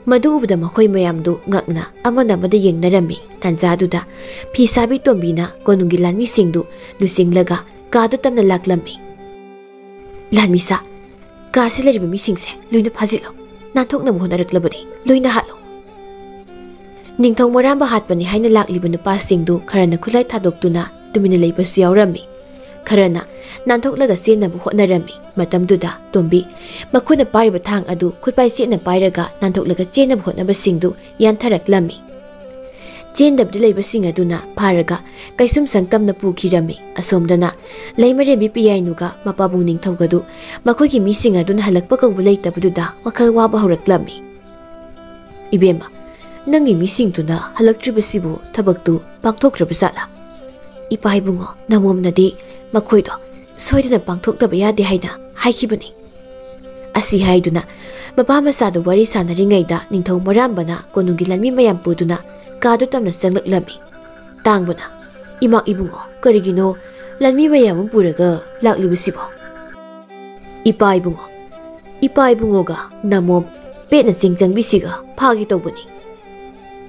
ꯃꯗꯨ ꯎꯕꯗ ꯃꯈꯣꯏ ꯃꯌꯥꯝꯗꯨ ꯉꯛꯅ ꯑꯃꯅ ꯑꯃꯗ ꯌꯦꯡꯅꯔꯝꯃꯤ꯫ ꯇꯥꯟꯖꯥꯗꯨꯗ ꯐꯤ ꯁꯥꯕꯤ ꯇꯣꯝꯕꯤꯅ ꯀꯣꯅꯨꯡꯒꯤ ꯂꯥꯟꯃꯤꯁꯤꯡꯗꯨ ꯂꯨꯆꯤꯡꯂꯒ ꯀꯥꯗꯨ ꯇꯞꯅ ꯂꯥꯛꯂꯝꯃꯤ꯫ "ꯂꯥꯟꯃꯤꯁꯥ, ꯀꯥꯁꯤ ꯂꯩꯔꯤꯕ ꯃꯤꯁꯤꯡꯁꯦ ꯂꯣꯏꯅ ꯐꯥꯖꯤꯜꯂꯣ꯫ ꯅꯥꯟꯊꯣꯛꯅꯕ ꯍꯣꯠꯅꯔꯛꯂꯕꯗꯤ ꯂꯣꯏꯅ ꯍꯥꯠꯂꯣ꯫" ꯅꯤꯡꯊꯧ ꯃꯔꯥꯝꯕ ꯍꯥꯠꯄꯅꯤ ꯍꯥꯏꯅ ꯂꯥꯛꯂꯤꯕ ꯅꯨꯄꯥꯁꯤꯡꯗꯨ ꯈꯔꯅ ꯈꯨꯠꯂꯥꯏ ꯊꯥꯗꯣꯛꯇꯨꯅ ꯇꯨꯃꯤꯟꯅ ꯂꯩꯕꯁꯨ ꯌꯥꯎꯔꯝꯃꯤ꯫ ꯈꯔꯅ ꯅꯥꯟꯊꯣꯛꯂꯒ ꯆꯦꯟꯅꯕ ꯍꯣꯠꯅꯔꯝꯃꯤ꯫ ꯃꯇꯝꯗꯨꯗ ꯇꯣꯝꯕꯤ ꯃꯈꯨꯠꯅ ꯄꯥꯏꯔꯤꯕ ꯊꯥꯡ ꯑꯗꯨ ꯈꯨꯠꯄꯥꯏ ꯆꯦꯠꯅ ꯄꯥꯏꯔꯒ ꯅꯥꯟꯊꯣꯛꯂꯒ ꯆꯦꯟꯅꯕ ꯍꯣꯠꯅꯕꯁꯤꯡꯗꯨ ꯌꯥꯟꯊꯔꯛꯂꯝꯃꯤ꯫ ꯆꯦꯟꯗꯕꯗ ꯂꯩꯕꯁꯤꯡ ꯑꯗꯨꯅ ꯐꯥꯔꯒ ꯀꯩꯁꯨꯝꯁꯪ ꯇꯝꯅ ꯄꯨꯈꯤꯔꯝꯃꯤ꯫ ꯑꯁꯣꯝꯗꯅ ꯂꯩꯃꯔꯦꯝꯕꯤ ꯄꯤꯌꯥꯏꯅꯨꯒ ꯃꯄꯥꯕꯨꯡ ꯅꯤꯡꯊꯧꯒꯗꯨ ꯃꯈꯣꯏꯒꯤ ꯃꯤꯁꯤꯡ ꯑꯗꯨꯅ ꯍꯜꯂꯛꯄ ꯀꯧꯕ ꯂꯩꯇꯕꯗꯨꯗ ꯋꯥꯈꯜ ꯋꯥꯕ ꯍꯧꯔꯛꯂꯝꯃꯤ꯫ "ꯏꯕꯦꯝꯃ, ꯅꯪꯒꯤ ꯃꯤꯁꯤꯡꯗꯨꯅ ꯍꯜꯂꯛꯇ꯭ꯔꯤꯕꯁꯤꯕꯨ ꯊꯕꯛꯇꯨ ꯄꯥꯡꯊꯣꯛꯈ꯭ꯔꯕ ꯖꯥꯠꯂꯥ? ꯏꯄꯥ ꯏꯕꯨꯡꯉꯣ ꯅꯃꯣꯝꯅꯗꯤ ꯃꯈꯣꯏꯗꯣ ꯁꯣꯏꯗꯅ ꯄꯥꯡꯊꯣꯛꯇꯕ ꯌꯥꯗꯦ ꯍꯥꯏꯅ ꯍꯥꯏꯈꯤꯕꯅꯤ꯫" ꯑꯁꯤ ꯍꯥꯏꯗꯨꯅ ꯃꯄꯥ ꯃꯆꯥꯗꯨ ꯋꯥꯔꯤ ꯁꯥꯟꯅꯔꯤꯉꯩꯗ ꯅꯤꯡꯊꯧ ꯃꯔꯥꯝꯕꯅ ꯀꯣꯅꯨꯡꯒꯤ ꯂꯥꯟꯃꯤ ꯃꯌꯥꯝ ꯄꯨꯗꯨꯅ ꯀꯥꯗꯨ ꯇꯝꯅ ꯆꯪꯂꯛꯂꯝꯃꯤ꯫ ꯇꯥꯡꯕꯅ, "ꯏꯃꯥ ꯏꯕꯨꯡꯉꯣ, ꯀꯔꯤꯒꯤꯅꯣ ꯂꯥꯟꯃꯤ ꯃꯌꯥꯝ ꯑꯃ ꯄꯨꯔꯒ ꯂꯥꯛꯂꯤꯕꯁꯤꯕꯣ?" "ꯏꯄꯥ ꯏꯕꯨꯡꯉꯣ, ꯏꯄꯥ ꯏꯕꯨꯡꯉꯣꯒ ꯅꯃꯣꯝ ꯄꯦꯠꯅ ꯆꯤꯡ ꯆꯪꯕꯤꯁꯤꯒ ꯐꯥꯒꯦ ꯇꯧꯕꯅꯤ꯫"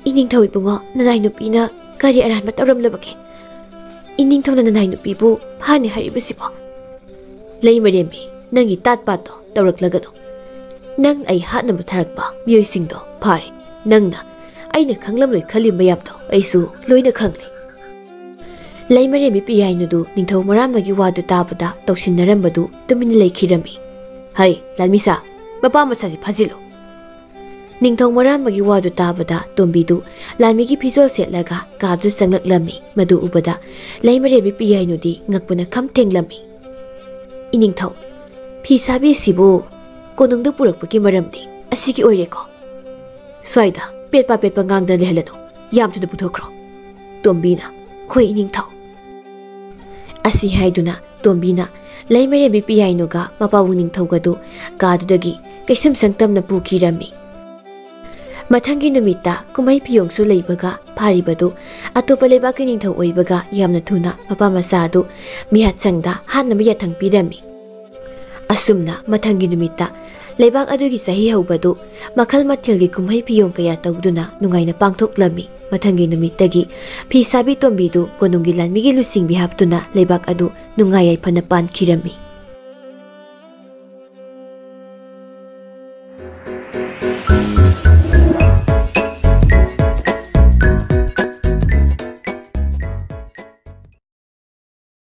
"ꯏꯅꯤꯡꯊꯧ ꯏꯕꯨꯡꯉꯣ, ꯅꯅꯥꯏ ꯅꯨꯄꯤꯅ ꯀꯔꯤ ꯑꯔꯥꯟꯕ ꯇꯧꯔꯝꯂꯕꯒꯦ? ꯏꯅꯤꯡꯊꯧꯅ ꯅꯅꯥꯏ ꯅꯨꯄꯤꯕꯨ ꯐꯥꯅꯤ ꯍꯥꯏꯔꯤꯕꯁꯤꯕꯣ?" "ꯂꯩꯃꯔꯦꯝꯕꯤ, ꯅꯪꯒꯤ ꯇꯥꯠ ꯄꯥꯠꯇꯣ ꯇꯧꯔꯛꯂꯒꯅꯨ꯫ ꯅꯪ ꯑꯩ ꯍꯥꯠꯅꯕ ꯊꯥꯔꯛꯄ ꯃꯤꯑꯣꯏꯁꯤꯡꯗꯣ ꯐꯥꯔꯦ꯫ ꯅꯪꯅ ꯑꯩꯅ ꯈꯪꯂꯝꯂꯣꯏ ꯈꯜꯂꯤ ꯃꯌꯥꯝꯗꯣ ꯑꯩꯁꯨ ꯂꯣꯏꯅ ꯈꯪꯂꯦ꯫" ꯂꯩꯃꯔꯦꯝꯕꯤ ꯄꯤꯌꯥꯏꯅꯨꯗꯨ ꯅꯤꯡꯊꯧ ꯃꯔꯥꯝꯕꯒꯤ ꯋꯥꯗꯨ ꯇꯥꯕꯗ ꯇꯧꯁꯤꯟꯅꯔꯝꯕꯗꯨ ꯇꯨꯃꯤꯟꯅ ꯂꯩꯈꯤꯔꯝꯃꯤ꯫ "ꯍꯩ, ꯂꯥꯟꯃꯤꯁꯥ, ꯃꯄꯥ ꯃꯆꯥꯁꯤ ꯐꯥꯖꯤꯜꯂꯨ꯫" ꯅꯤꯡꯊꯧ ꯃꯔꯥꯝꯕꯒꯤ ꯋꯥꯗꯨ ꯇꯥꯕꯗ ꯇꯣꯝꯕꯤꯗꯨ ꯂꯥꯟꯃꯤꯒꯤ ꯐꯤꯖꯣꯜ ꯁꯦꯠꯂꯒ ꯀꯥꯗꯨ ꯆꯪꯂꯛꯂꯝꯃꯤ꯫ ꯃꯗꯨ ꯎꯕꯗ ꯂꯩꯃꯔꯦꯝꯕꯤ ꯄꯤꯌꯥꯏꯅꯨꯗꯤ ꯉꯛꯄꯅ ꯈꯝ ꯊꯦꯡꯂꯝꯃꯤ꯫ "ꯏꯅꯤꯡꯊꯧ, ꯐꯤ ꯁꯥꯕꯤ ꯑꯁꯤꯕꯨ ꯀꯣꯅꯨꯡꯗ ꯄꯨꯔꯛꯄꯒꯤ ꯃꯔꯝꯗꯤ ꯑꯁꯤꯒꯤ ꯑꯣꯏꯔꯦꯀꯣ? ꯁ꯭ꯋꯥꯏꯗ ꯄꯦꯠꯄ ꯄꯦꯠꯄ ꯉꯥꯡꯗꯅ ꯂꯩꯍꯜꯂꯅꯨ꯫ ꯌꯥꯝ ꯊꯨꯅ ꯄꯨꯊꯣꯛꯈ꯭ꯔꯣ꯫" ꯇꯣꯝꯕꯤꯅ, "ꯍꯣꯏ, ꯏꯅꯤꯡꯊꯧ꯫" ꯑꯁꯤ ꯍꯥꯏꯗꯨꯅ ꯇꯣꯝꯕꯤꯅ ꯂꯩꯃꯔꯦꯝꯕꯤ ꯄꯤꯌꯥꯏꯅꯨꯒ ꯃꯄꯥꯕꯨꯡ ꯅꯤꯡꯊꯧꯒꯗꯨ ꯀꯥꯗꯨꯗꯒꯤ ꯀꯩꯁꯨꯝꯁꯪ ꯇꯝꯅ ꯄꯨꯈꯤꯔꯝꯃꯤ꯫ ꯃꯊꯪꯒꯤ ꯅꯨꯃꯤꯠꯇ ꯀꯨꯝꯍꯩ ꯐꯤꯌꯣꯡꯁꯨ ꯂꯩꯕꯒ ꯐꯥꯔꯤꯕꯗꯨ ꯑꯇꯣꯞꯄ ꯂꯩꯕꯥꯛꯀꯤ ꯅꯤꯡꯊꯧ ꯑꯣꯏꯕꯒ ꯌꯥꯝꯅ ꯊꯨꯅ ꯃꯄꯥ ꯃꯆꯥ ꯑꯗꯨ ꯃꯤꯍꯥꯠꯁꯪꯗ ꯍꯥꯠꯅꯕ ꯌꯥꯊꯪ ꯄꯤꯔꯝꯃꯤ꯫ ꯑꯁꯨꯝꯅ ꯃꯊꯪꯒꯤ ꯅꯨꯃꯤꯠꯇ ꯂꯩꯕꯥꯛ ꯑꯗꯨꯒꯤ ꯆꯍꯤ ꯍꯧꯕꯗꯨ ꯃꯈꯜ ꯃꯊꯦꯜꯒꯤ ꯀꯨꯝꯍꯩ ꯐꯤꯌꯣꯡ ꯀꯌꯥ ꯇꯧꯗꯨꯅ ꯅꯨꯡꯉꯥꯏꯅ ꯄꯥꯡꯊꯣꯛꯂꯝꯃꯤ꯫ ꯃꯊꯪꯒꯤ ꯅꯨꯃꯤꯠꯇꯒꯤ ꯐꯤ ꯁꯥꯕꯤ ꯇꯣꯝꯕꯤꯗꯨ ꯀꯣꯅꯨꯡꯒꯤ ꯂꯥꯟꯃꯤꯒꯤ ꯂꯨꯆꯤꯡꯕꯤ ꯍꯥꯞꯇꯨꯅ ꯂꯩꯕꯥꯛ ꯑꯗꯨ ꯅꯨꯡꯉꯥꯏ ꯌꯥꯏꯐꯅ ꯄꯥꯟꯈꯤꯔꯝꯃꯤ꯫